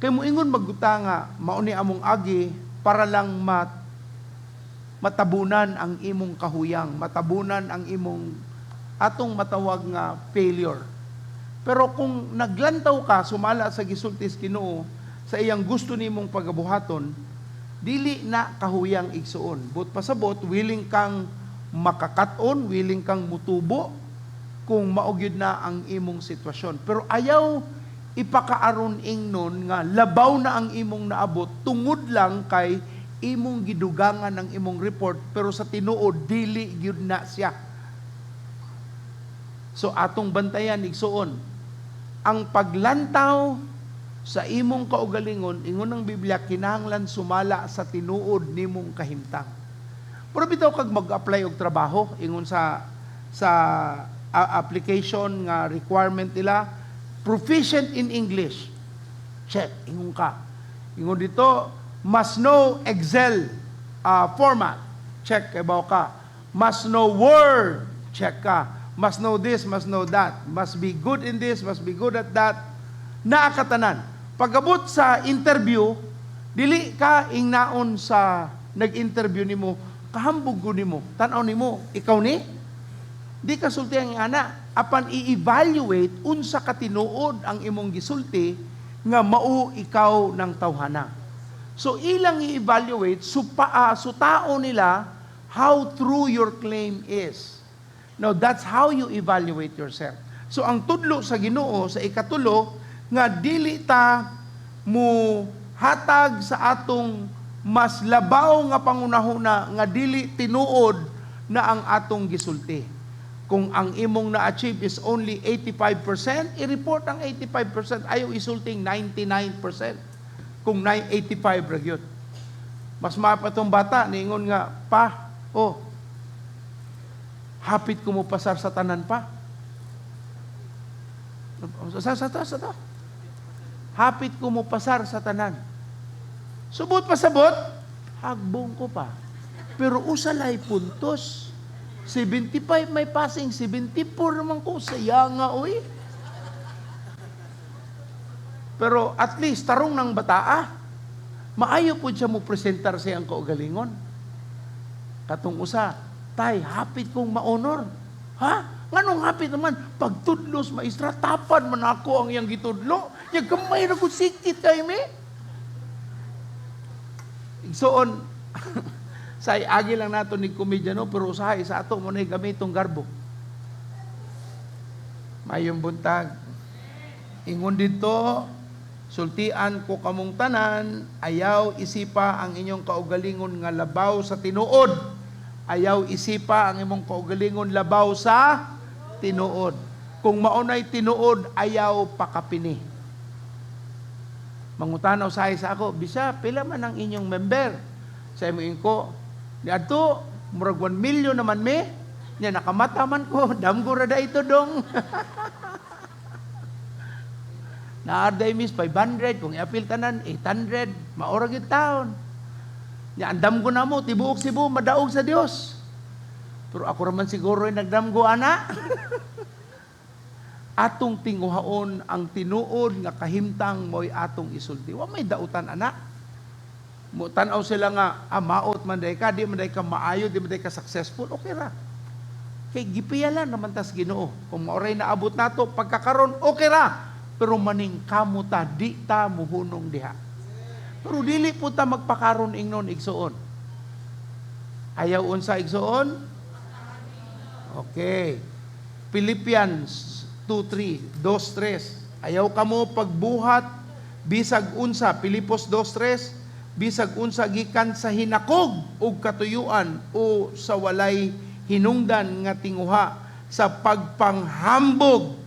Kay moingon magguta nga mao ni among agi para lang matabunan ang imong kahuyang, matabunan ang imong atong matawag nga failure. Pero kung naglantaw ka sumala sa gisulti sa Ginoo sa iyang gusto nimong pagabuhaton, dili na kahuyang igsuon. But pasabot, willing kang makakaton, willing kang mutubo kung mao gyud na ang imong sitwasyon. Pero ayaw ipakaaron ingnon nga labaw na ang imong naabot tungod lang kay imong gidugangan ang imong report, pero sa tinuod dili gyud na siya. So atong bantayan igsuon, ang paglantaw sa imong kaugalingon, ingon ng Biblia, kinahanglan sumala sa tinuod nimong kahimtang. Pero bitaw kag mag-apply og trabaho, ingon sa application nga requirement nila, proficient in English. Check, ingon ka. Ingon dito, must know Excel format. Check, ibaw ka. Must know Word. Check ka. Must know this, must know that. Must be good in this, must be good at that. Naakatanan. Pagabot sa interview, dili ka ingnaon sa nag-interview nimo, kahambog ko nimo, tan-aw nimo, ikaw ni? Di ka sulti ang ana, apan i-evaluate unsa ka tinuod ang imong gisulti nga mao ikaw ng tawhana. So ilang i-evaluate su tao nila how true your claim is. Now that's how you evaluate yourself. So ang tudlo sa Ginoo sa ikatulo nga dili ta mo hatag sa atong mas labaw nga pangunahuna nga dili tinuod na ang atong gisulti. Kung ang imong na-achieve is only 85%, i-report ang 85%, ayaw isulting 99%. Kung 85 ra gyud. Mas mapatong bata, niingon nga, pa, oh, hapit ko mo pasar sa tanan pa. Sa to. Hapit ko mo pasar sa tanan. Subot pa sabot, hagbong ko pa. Pero usalay puntos. 75 may passing, 74 naman ko. Saya nga, uy. Pero at least, tarong ng bataa. Maayo po siya mo presentar sa iyang kaugalingon. Katong usa, tay, hapit kong ma-honor. Ha? Nganong hapit naman? Pagtudlos, maestra, tapad man ako ang iyang gitudlo. Ya gamay ra ko sikit kay mi. Igsoon, sa agi lang nato ni komedya no, pero usahay sa ato mo na gamitong garbo. Mayong buntag. Ingon dito, sultian ko kamong tanan, ayaw isipa ang inyong kaugalingon nga labaw sa tinuod. Ayaw isipa ang imong kaugalingon labaw sa tinuod. Kung maunay tinuod, ayaw pakapini. Mangutanaw sahay sa ako, bisa, pila man ang inyong member? Sa imo ko, ni adto murag 1 million naman me. Nya nakamata man ko, damgo ra da ito dong. Naarday mis 500, kung i-appeal tanan 800, maora gyud taon. Nya andam ko na mo, tibuok Cebu madaog sa Dios. Pero ako raman siguro ay nagdamgo ana. Atong tinguhaon ang tinuod nga kahimtang mo'y atong isulti. Wa may dautan ana. Mo tan-aw sila nga maot man day ka, di man day ka maayo, di man day ka successful, okay ra. Kay gipiyalan naman tas Ginoo. Kung maoray naabot nato pagkakaron, okay ra. Pero maningkamo ta, di ta muhunong diha. Pero dili po ta magpakaron ingnon igsuon. Ayaw unsa igsuon? Okay. Philippians 2:3, 2:3. Ayaw kamo pagbuhat bisag unsa, Pilipos 2:3, bisag unsa gikan sa hinakog ug katuyuan o sa walay hinungdan nga tinguha sa pagpanghambog.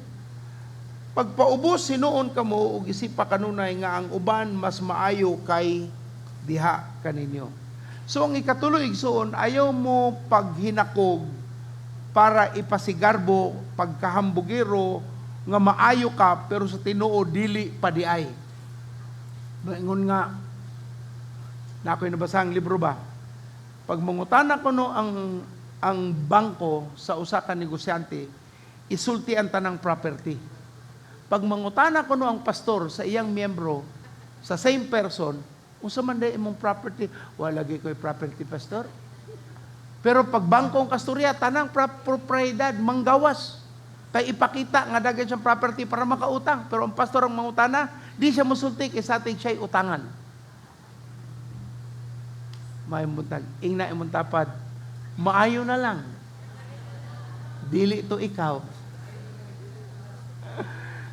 Pagpaubos hinuon kamo ug isipa kanunay nga ang uban mas maayo kay diha kaninyo. So ang ikatulo igsuon, ayaw mo paghinakog para ipasigarbo pagkahambugero nga maayo ka pero sa tinuod dili pa di ay. Ingon nga na ako'y nabasa ang libro ba? Pag mangutana ko no ang bangko sa usa ka negosyante, isulti ang tanang property. Pag mangutana ko no ang pastor sa iyang miyembro, sa same person, unsa man day imong property? Wala lagi ko'y property, pastor. Pero pag bangko ang kasturya, tanang propriedad, manggawas. Kay ipakita nga dagan siyang property para makautang. Pero ang pastor ang mangutana, di siya musulti kay sa ating siya'y utangan. May buntag, ingna imong tapad, maayo na lang. Dili to ikaw.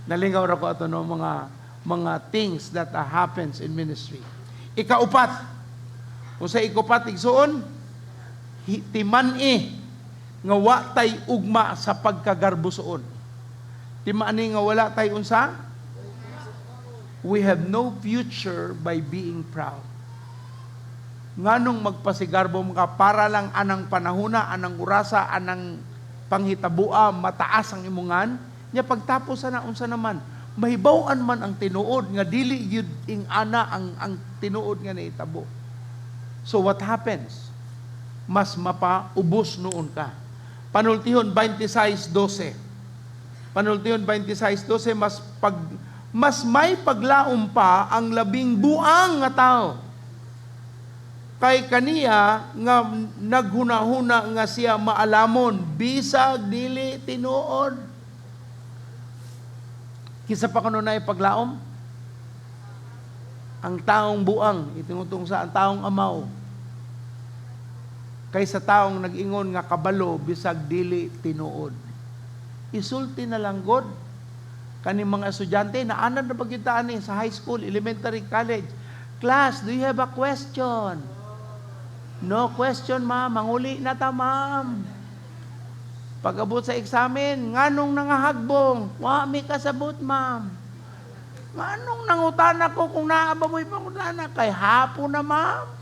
Nalingaw ra ko ato no mga things that happens in ministry. Ikaupat. Kung sa ikupat igsuon, timan-i nga wa tay ugma sa pagkagarbusoon. Timan-i nga wala tay unsa? We have no future by being proud. Nganong magpasigarbo mga para lang anang panahuna, anang urasa, anang panghitabua, mataas ang imungan, nya pagtapos na unsa naman, mahibaw-an man ang tinuod nga dili gyud ing ana ang tinuod nga nahitabo. So what happens? Mas mapaubos noon ka. Panultihon 26:12. Panultihon 26:12, mas may paglaom pa ang labing buang nga tao. Kay kaniya nga naghunahuna nga siya maalamon bisag dili tinuod. Kinsa pa kuno na ipaglaom? Ang taong buang, itinutong sa ang taong amaw. Kaysa taong nag-ingon nga kabalo bisag dili tinuod. Isulti na lang god kaning mga estudyante na anad na ba gyud ta ani sa high school, elementary, college. Class, do you have a question? No question, ma'am. Manguli na ta, ma'am. Pag-abot sa examen, nganong nangahagbong? Wa mi kasabot, ma'am. Nganong nangutana ko kung naa ba mo'y pangutana? Kay hapon na, ma'am.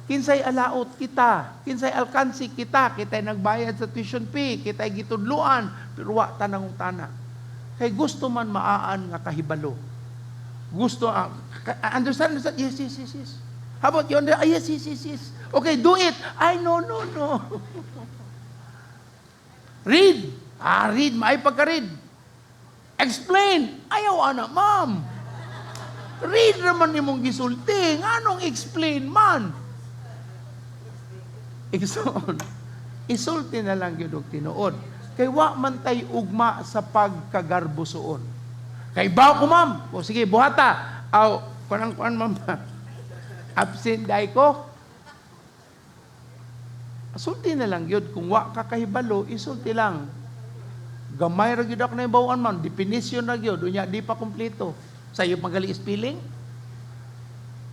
Kinsay alaot kita, kinsay alkansi kita, kita'y nagbayad sa tuition fee, kita'y gitudluan, pero wa ta nangutana. Kay gusto man maaan nga kahibalo. Gusto, understand, understand? Yes, yes, yes, yes. How about you? Ah, yes, yes, yes, yes. Okay, do it. Ay, no, no, no. Read. Ah, read. Maay pagka-read. Explain. Ayaw, ana, ma'am. Read naman nimong gisulti. Anong explain man? Igsoon. Isulti na lang gyud og tinuod. Kay wa man tay ugma sa pagkagarbusoon. Kay baw ko, ma'am. O sige, buhata. Aw, kanang kuan, ma'am. Absent dai ko. Sulti na lang gyud kung wa ka kahibalo, isulti lang. Gamay ra gyud ako nahibaw-an man, definition ra gyud, unya di pa kumpleto. Sa iyo magali spelling.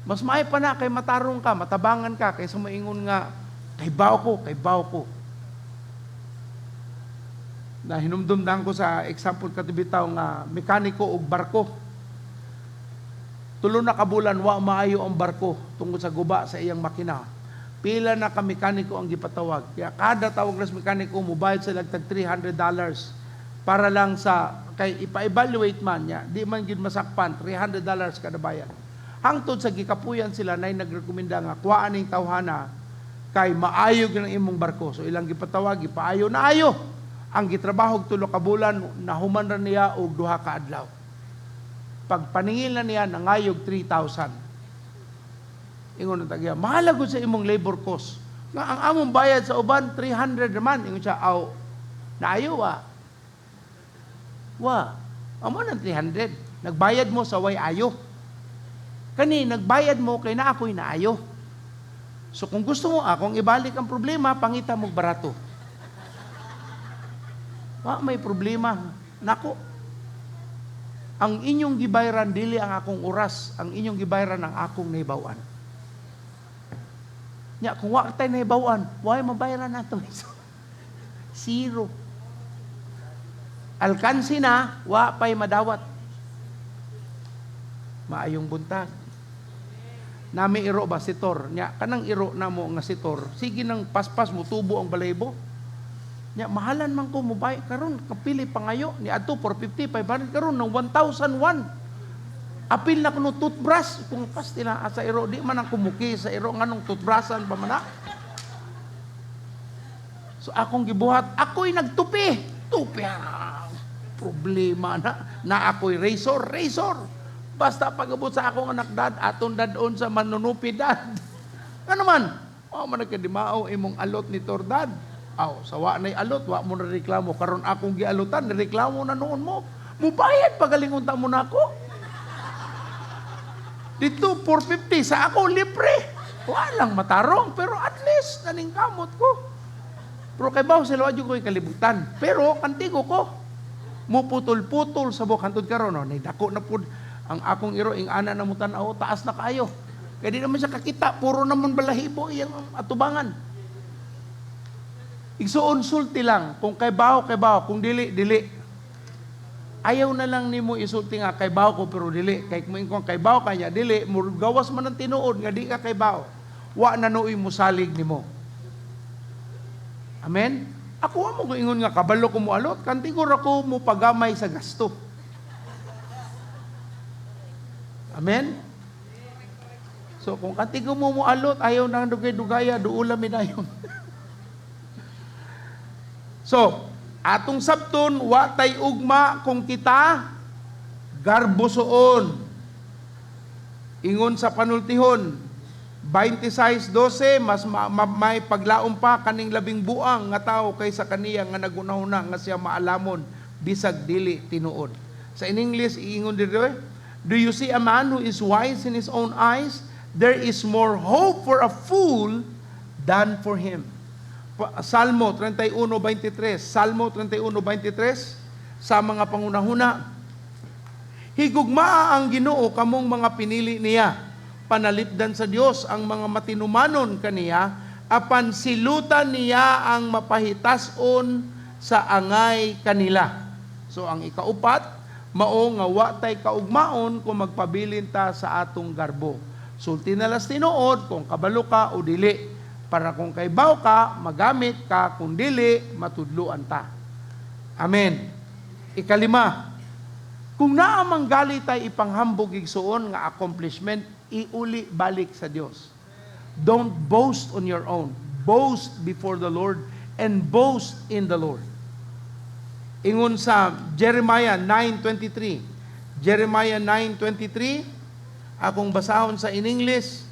Mas maayo pa na kay matarong ka, matabangan ka kaysa moingon nga kay baw ko, kay baw ko. Na hinumdumdan ko sa example katubitaw nga mekaniko og barko. Tulo na ka bulan wa maayo ang barko tungod sa guba sa iyang makina. Pila na ka mekaniko ang gipatawag. Kaya kada tawag nas mekaniko mobayad sila tag $300 para lang sa kay ipa-evaluate man niya, di man gyud masakpan $300 kada bayad. Hangtod sa gikapuyan sila nay nagrekomenda nga kuhaan ning tawhana kay maayo gyud ang imong barko. So ilang gipatawag, gipaayo na ayo. Ang gitrabaho og tulo ka bulan nahuman ra niya og 2 ka adlaw. Pagpaningil na niya nangayog 3,000. Ingon ang tagya, mahal gud sa imong labor cost. Nga ang among bayad sa uban 300 naman. Ingon siya, aw, naayo wa. Wa, amo nang 300. Nagbayad mo sa way ayo. Kani nagbayad mo kay na ako'y naayo. So kung gusto mo akong ibalik ang problema, pangita mo barato. Wa may problema. Nako. Ang inyong gibayran dili ang akong oras, ang inyong gibayran ang akong nahibaw-an. Nya kung wa tay nahibaw-an, way mabayran nato. Zero. Alkansi na, wa pay madawat. Maayong buntag. Nami iro ba si Tor? Nya kanang iro namo nga si Tor, sige nang paspas mo tubo ang balaybo. Nya mahalan man ko mobay karon kapili pangayo ni adto 450 500 karon nang 1001. Apil na kuno toothbrush kung pastila asa iro di man ang kumuki sa iro nganong toothbrushan pa man na. So akong gibuhat, ako'y nagtupi. Tupi ah, problema na. Na ako'y razor, razor. Basta pag-abot sa akong anak dad, aton dadon sa manunupi dad. Ano man? O man nagkadimao imong alot ni Tordad. Aw, sawa na'y alot, wa mo na reklamo. Karon akong gialutan, nireklamo na noon mo. Mubayad pagalingon ta mo na ako. Dito, 450, sa ako, libre. Walang matarong, pero at least, naningkamot ko. Pero kay baw, sila wadyo ko'y kalibutan. Pero, kantigo ko. Muputol-putol sa buhok. Hantod karon, no? Naidako na pud ang akong iro, ing ana na mo tan-aw, taas na kaayo. Kaya di naman siya kakita, puro naman balahibo iyang atubangan. Igsuon sulti lang, kung kay baw, kay baw, kung dili, dili. Ayaw na lang nimo isulti nga kay baw ko pero dili. Kay kung kay baw kanya dili, gawas man ang tinuod nga di ka kay baw. Wa na nooy musalig nimo. Amen? Ako wa mo ko ingon nga kabalo ko moalot, kantigor ako mo pagamay sa gasto. Amen? So kung kantigo mo moalot, ayaw nang dugay-dugaya, duula mi dayon. So, atong sabton, wa tay ugma kung kita garbosoon. Ingon sa panultihon, 26:12, mas may paglaom pa kaning labing buang nga tawo kaysa kaniya nga nagunahuna nga siya maalamon bisag dili tinuod. Sa in English iingon diri, "Do you see a man who is wise in his own eyes? There is more hope for a fool than for him." Salmo 31:23, Salmo 31:23, sa mga pangunahuna, "Higugmaa ang Ginoo kamong mga pinili niya. Panalipdan sa Dios ang mga matinumanon kaniya, apan silutan niya ang mapahitason sa angay kanila." So ang ikaupat, mao nga wa tay kaugmaon kung magpabilin ta sa atong garbo. Sulti na las tinuod kung kabalo ka o dili. Para kung kaybaw ka, magamit ka, kung dili, matudluan ta. Amen. Ikalima, kung naa man gali tay ipanghambog, igsuon, nga accomplishment, iuli balik sa Dios. Don't boast on your own. Boast before the Lord and boast in the Lord. Ingon sa Jeremiah 9:23. Jeremiah 9:23, akong basahon sa in English,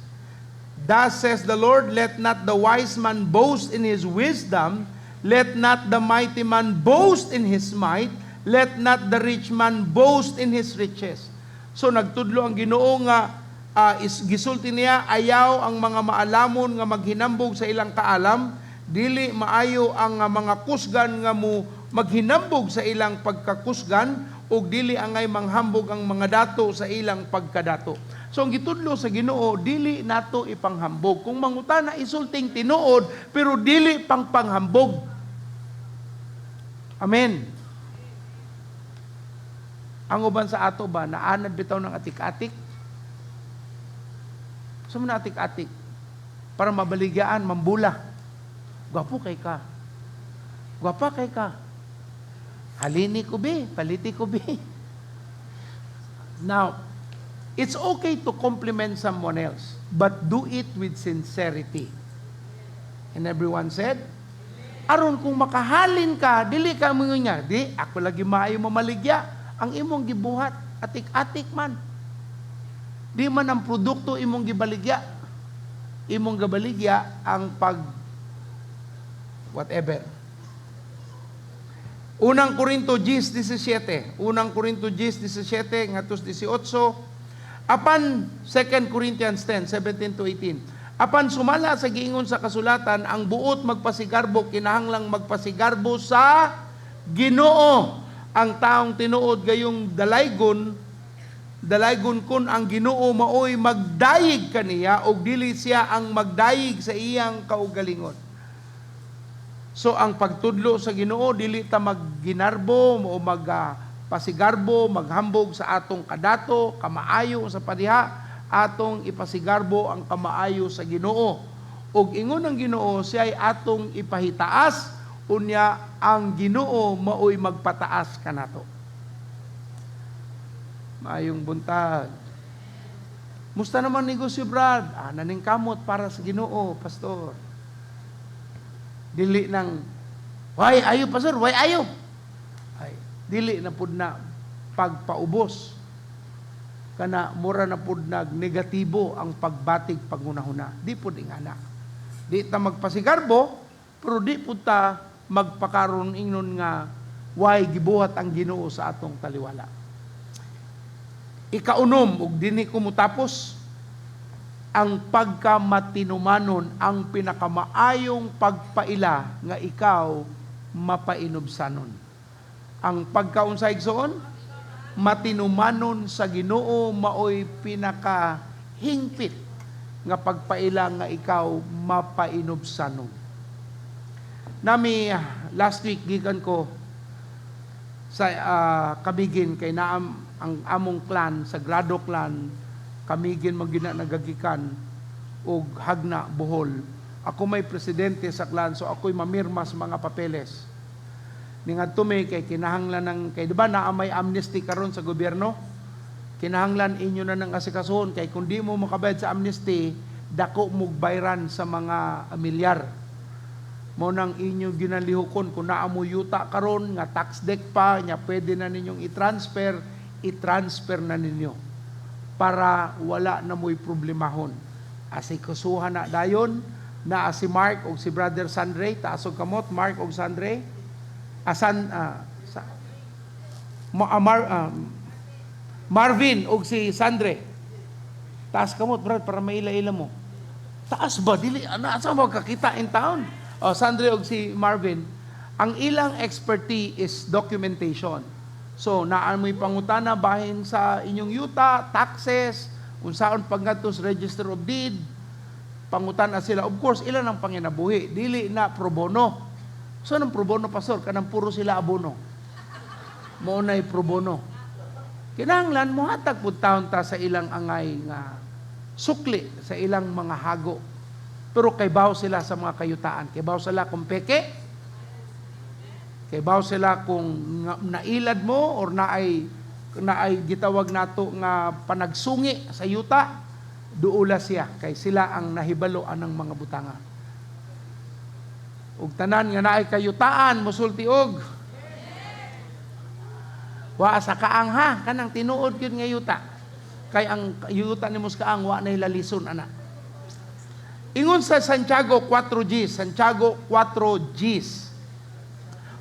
"Thus says the Lord, let not the wise man boast in his wisdom, let not the mighty man boast in his might, let not the rich man boast in his riches." So nagtudlo ang Ginoo nga is, gisulti niya, ayaw ang mga maalamon nga maghinambog sa ilang kaalam, dili maayo ang mga kusgan nga mo maghinambog sa ilang pagkakusgan, ug dili angay manghambog ang mga dato sa ilang pagkadato. So ang gitudlo sa Ginoo, dili nato ipanghambog. Kung mangutana, isulting tinuod, pero dili pang panghambog. Amen. Ang uban sa ato ba, naanad bitaw ng atik-atik? Sa so, na atik-atik? Para mabaligyaan, mambula. Gwapo kay ka. Gwapa kay ka. Halini ko bi, paliti ko bi. Now, it's okay to compliment someone else, but do it with sincerity. And everyone said, aron kung makahalin ka, dili ka mo nga, di, ako lagi maayo mamaligya. Ang imong gibuhat, atik-atik man. Di man ang produkto imong gibaligya. Imong gibaligya ang pag whatever. Unang Korinto 10:17. Unang Korinto 10:17 ngadto 18. Apan 2 Corinthians 10:17 to 18. Apan sumala sa giingon sa kasulatan, ang buot magpasigarbo kinahanglang magpasigarbo sa Ginoo. Ang taong tinuod gayong dalaygon, dalaygon kun ang Ginoo maoy magdayig kaniya og dili siya ang magdayig sa iyang kaugalingon. So ang pagtudlo sa Ginoo, dili ta magginarbo o magpasigarbo, maghambog sa atong kadato, kamaayo sa padiha, atong ipasigarbo ang kamaayo sa Ginoo. Ug ingon ang Ginoo, siya'y atong ipahitaas, unya ang Ginoo maoy magpataas kanato. Maayong buntag. Musta naman negosyo, Brad? Ah, naning kamot para sa Ginoo, pastor. Dili nang, "Why ayo, pastor? Why ayo?" Ay, dili na pud na pagpaubos. Kana mura na pud nag negatibo ang pagbatig paghunahuna. Di pud ingana. Di ta magpasigarbo, pero di pud ta magpakaron ingnon nga why gibuhat ang Ginoo sa atong taliwala. Ikaunom, ug dinhi ko motapos, ang pagkamatinumanon ang pinakamaayong pagpaila nga ikaw mapainubsanon. Ang pagkaunsay, igsoon? Matinumanon sa Ginoo maoy pinakahingpit nga pagpaila nga ikaw mapainubsanon. Nami last week gikan ko sa Camiguin kay naam ang among clan, Sagrado Clan, Camiguin man gina nagagikan og Jagna, Bohol. Ako may presidente sa clan, so ako'y mamirma sa mga papeles. Ningadto mi kay kinahanglan ng kay di ba naa may amnesty karon sa gobyerno? Kinahanglan inyo na ng asikasuhon kay kung di mo makabayad sa amnesty, dako mog bayran sa mga milyar. Mo nang inyo ginalihukon kung naa mo yuta karon nga tax deck pa nya pwede na ninyong i-transfer, i-transfer na ninyo. para wala na mo'y problemahon. Asikasuhan na dayon naa si Mark og si Brother Sandre, taas og kamot, Mark og Sandre. Asan sa, Marvin og si Sandre. Taas kamot, brad, para maila-ila mo. Taas ba? Dili, ano, asa mo kakita in town? O, Sandre og si Marvin, ang ilang expertise is documentation. So, naa mo'y pangutana bahin sa inyong yuta, taxes, unsaon paggadto sa Register of Deed, pangutana sila. Of course, ilan ang panginabuhi? Dili na pro bono. So, anong pro bono, pastor? Kanang puro sila abono. Mao na'y pro bono. Kinahanglan mohatag pud taon ta sa ilang angay nga sukli, sa ilang mga hago. Pero kaybaw sila sa mga kayutaan. Kaybaw sila kung peke. Kaybaw sila kung nailad mo or naay gitawag nato nga panagsungi sa yuta, duula siya kay sila ang nahibalo anang mga butanga. Ug tanan nga naay kayutaan mosulti og wa sa kaang ha, kanang tinuod gyud nga yuta. Kay ang yuta nimo sa kaang wa nay lalison ana. Ingon sa Santiago 4Gs, Santiago 4Gs.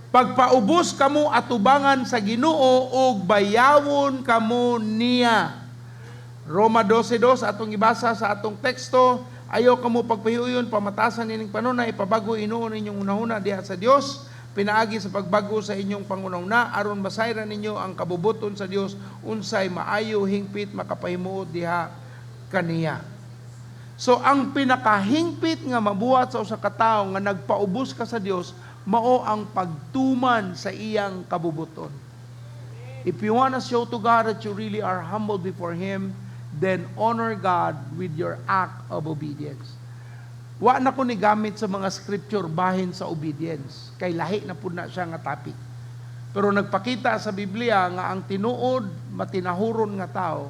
Pagpaubos kamo atubangan sa Ginoo ug bayawon kamo niya. Roma 12:2 atong ibasa sa atong teksto, ayaw kamo pagpahiuyon pamatasan ining panunay, ipabago hinuon inyong hunahuna diha sa Dios, pinaagi sa pagbago sa inyong panghunahuna aron masayran ninyo ang kabubuton sa Dios unsay maayo, hingpit, makapahimuot diha kaniya. So ang pinakahingpit nga mabuhat sa usa ka tawo nga nagpaubos ka sa Dios mao ang pagtuman sa iyang kabubuton. If you wanna show to God that you really are humble before Him, then honor God with your act of obedience. Wa na ko ni gamit sa mga scripture bahin sa obedience. Kay lahi na pud na siya nga topic. Pero nagpakita sa Biblia nga ang tinuod matinahuron nga tao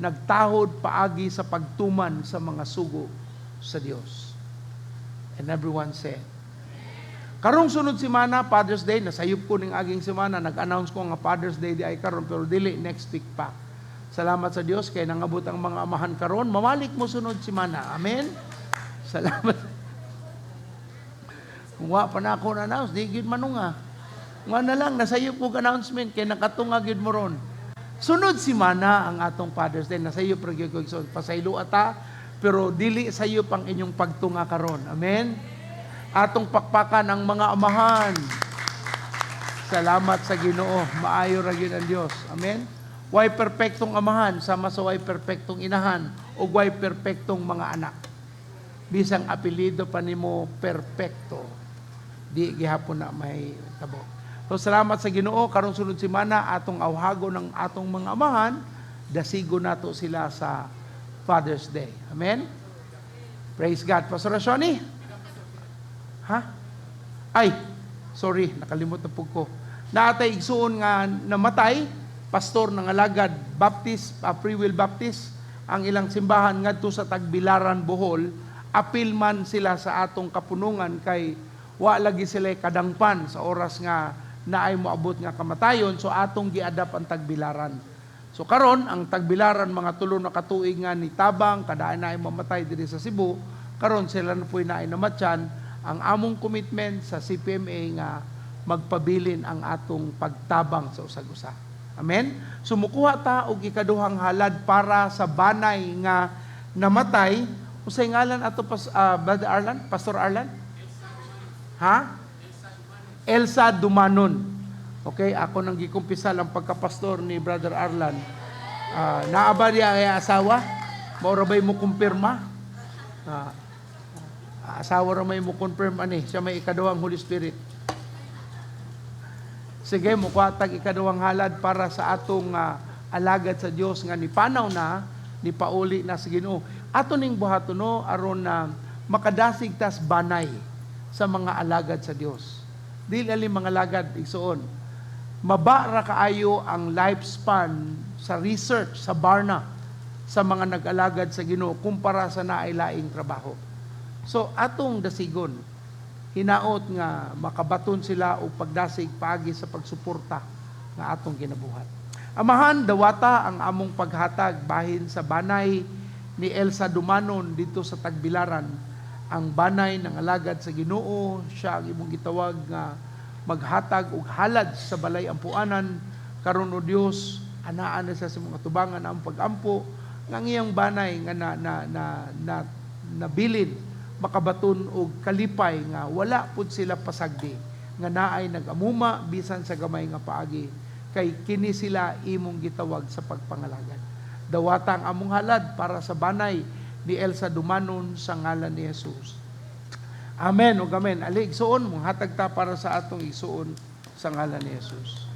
nagtahod paagi sa pagtuman sa mga sugo sa Dios. And everyone said, karong sunod semana, Father's Day, nasayop ko ning aging semana, nag-announce ko nga Father's Day di ay karon pero dili next week pa. Salamat sa Dios kay nangabot ang mga amahan karon, mamalik mo sunod semana. Amen. Salamat. Kung wa pa na ako na-announce, di gyud manunga. Nga na lang, nasayop ko announcement kay nakatunga gyud mo ron. Sunod semana ang atong Father's Day, nasayop ra gyud ko igsoon. Pasaylo ata, pero dili sayop ang inyong pagtunga karon. Amen. Atong pakpakan ang mga amahan. Salamat sa Ginoo, maayo ra gyud ang Dios. Amen. Way perpektong amahan sama sa way perpektong inahan o way perpektong mga anak. Bisang apelyido pa nimo perpekto, di gihapon na may tabo. So salamat sa Ginoo, karong sunod semana atong awhago ng atong mga amahan, dasigo nato sila sa Father's Day. Amen. Praise God. Pastor Shoni? Ha? Ay, sorry, nakalimot na po ko. Naatay igsuon nga namatay, pastor ng alagad Baptist, Free Will Baptist, ang ilang simbahan ngadto sa Tagbilaran, Bohol. Apil man sila sa atong kapunungan kay wa lagi sila kadangpan sa oras nga naay moabot nga kamatayon, so atong giadap ang Tagbilaran. So karon ang Tagbilaran mga tulo na katuig nga nitabang kada naay mamatay diri sa Cebu, karon sila na puy naay namatyan. Ang among commitment sa CPMA nga magpabilin ang atong pagtabang sa usag-usa. Amen? So mukuha ta og ikaduhang halad para sa banay nga namatay. Unsay ngalan ato Brother Arlan? Pastor Arlan? Ha? Elsa Dumanon. Okay, ako nang gikumpisal ang pagkapastor ni Brother Arlan. Naa ba diya ay asawa? Mao ra bay mo kumpirma? Asawa ra may mo confirm ani, siya may ikaduhang Holy Spirit. Sige, mukuha tag ikaduhang halad para sa atong alagad sa Dios nga nipanaw na, nipauli na sa Ginoo. Ato ning buhaton no aron na makadasig tas banay sa mga alagad sa Dios. Dili ali mga alagad igsuon. Maba ra kaayo ang lifespan sa research sa Barna sa mga nag-alagad sa Ginoo kumpara sa naay laing trabaho. So atong dasigon, hinaot nga makabaton sila og pagdasig paagi sa pagsuporta nga atong ginabuhat. Amahan, dawata ang among paghatag bahin sa banay ni Elsa Dumanon dito sa Tagbilaran. Ang banay ng alagad sa Ginoo, siya ang imong gitawag nga maghatag og halad sa balay ampuanan karon. O Dios, anaa na siya sa mga tubangan ang pagampo nga ang iyang banay nga na na na, na nabilin makabaton og kalipay nga wala pud sila pasagdi nga naay nagamuma bisan sa gamay nga paagi, kay kini sila imong gitawag sa pagpangalagad. Dawata ang among halad para sa banay ni Elsa Dumanon sa ngalan ni Jesus. Amen ug amen. Ali, igsuon, monghatag ta para sa atong igsuon sa ngalan ni Jesus.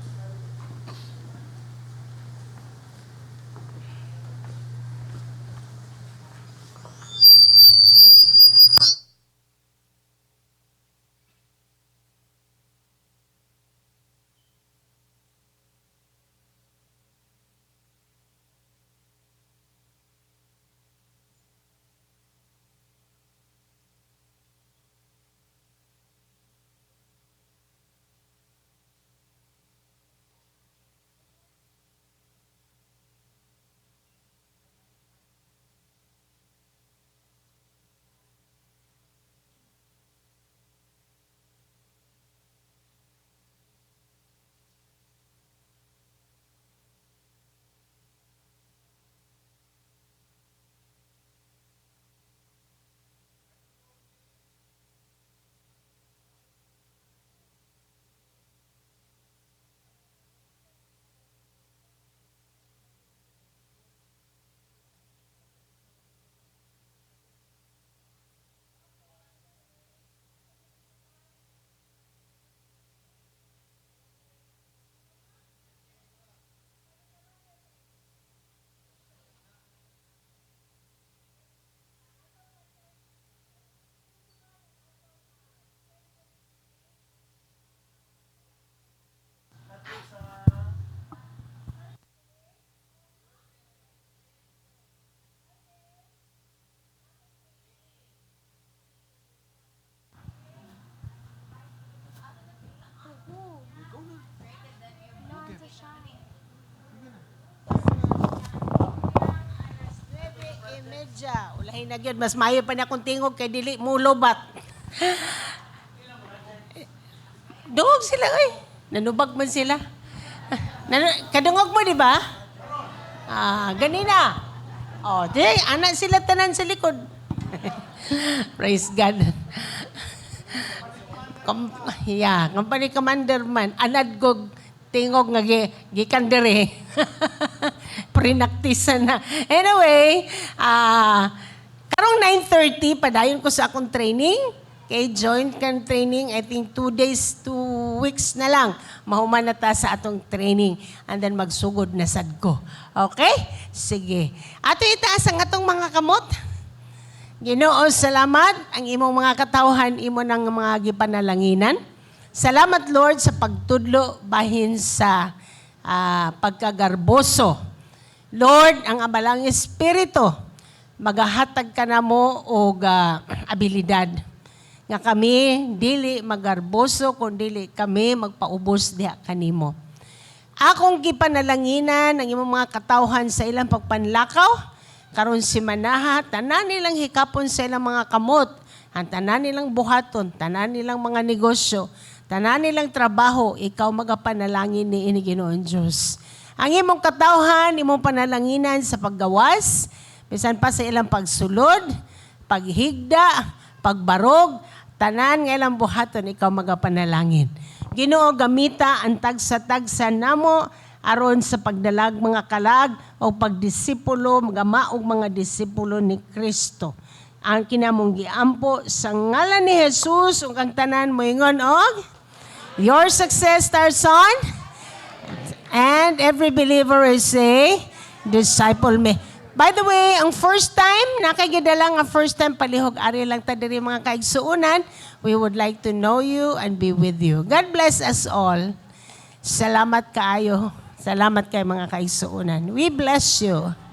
9:30. Ulahin na gyud, mas maayo pa na akong tingog kay dili mo lobat. Dungog sila oy. Nanubag man sila. Kadungog mo, di ba? Ah, ganina. Oh, di, ana sila tanan sa likod. Praise God. Yeah, company commander man, anad kog tingog nga gikan diri. Prinaktisan na. Anyway, karong 9:30 padayon ko sa akong training. Okay, join kan training. I think 2 days, 2 weeks na lang. Mahuman na ta sa atong training. And then magsugod na sad ko. Okay? Sige. Ato itaas ang atong mga kamot. Ginoo, salamat. Ang imong mga katawhan, imo ng mga gipanalanginan. Salamat, Lord, sa pagtudlo bahin sa pagkagarboso. Lord, ang abalang espiritu, magahatag ka na mo og abilidad nga kami dili magarboso kun dili kami magpaubos diha kanimo. Akong gipanalanginan ang imong mga katawhan sa ilang pagpanlakaw karon simanaha, tanan nilang hikapon sa ilang mga kamot, ang tanan nilang buhaton, tanan nilang mga negosyo, tanan nilang trabaho, ikaw magapanalangin ni ini, Ginoong Diyos. Ang imong katawhan, imong panalanginan sa paggawas, bisan pa sa ilang pagsulod, paghigda, pagbarog, tanan nga ilang buhaton, ikaw magapanalangin. Ginoo, gamita ang tagsa-tagsa namo aron sa pagdalag mga kalag o pagdisipulo, magamaog mga disipulo ni Kristo. Ang kinamong giampo sa ngalan ni Jesus ug ang tanan moingon og your success starts on and every believer is a disciple me. By the way, ang first time, nakagidala nga first time, palihog ari lang ta diri, mga kaigsuunan. We would like to know you and be with you. God bless us all. Salamat kaayo. Salamat kay mga kaigsuunan. We bless you.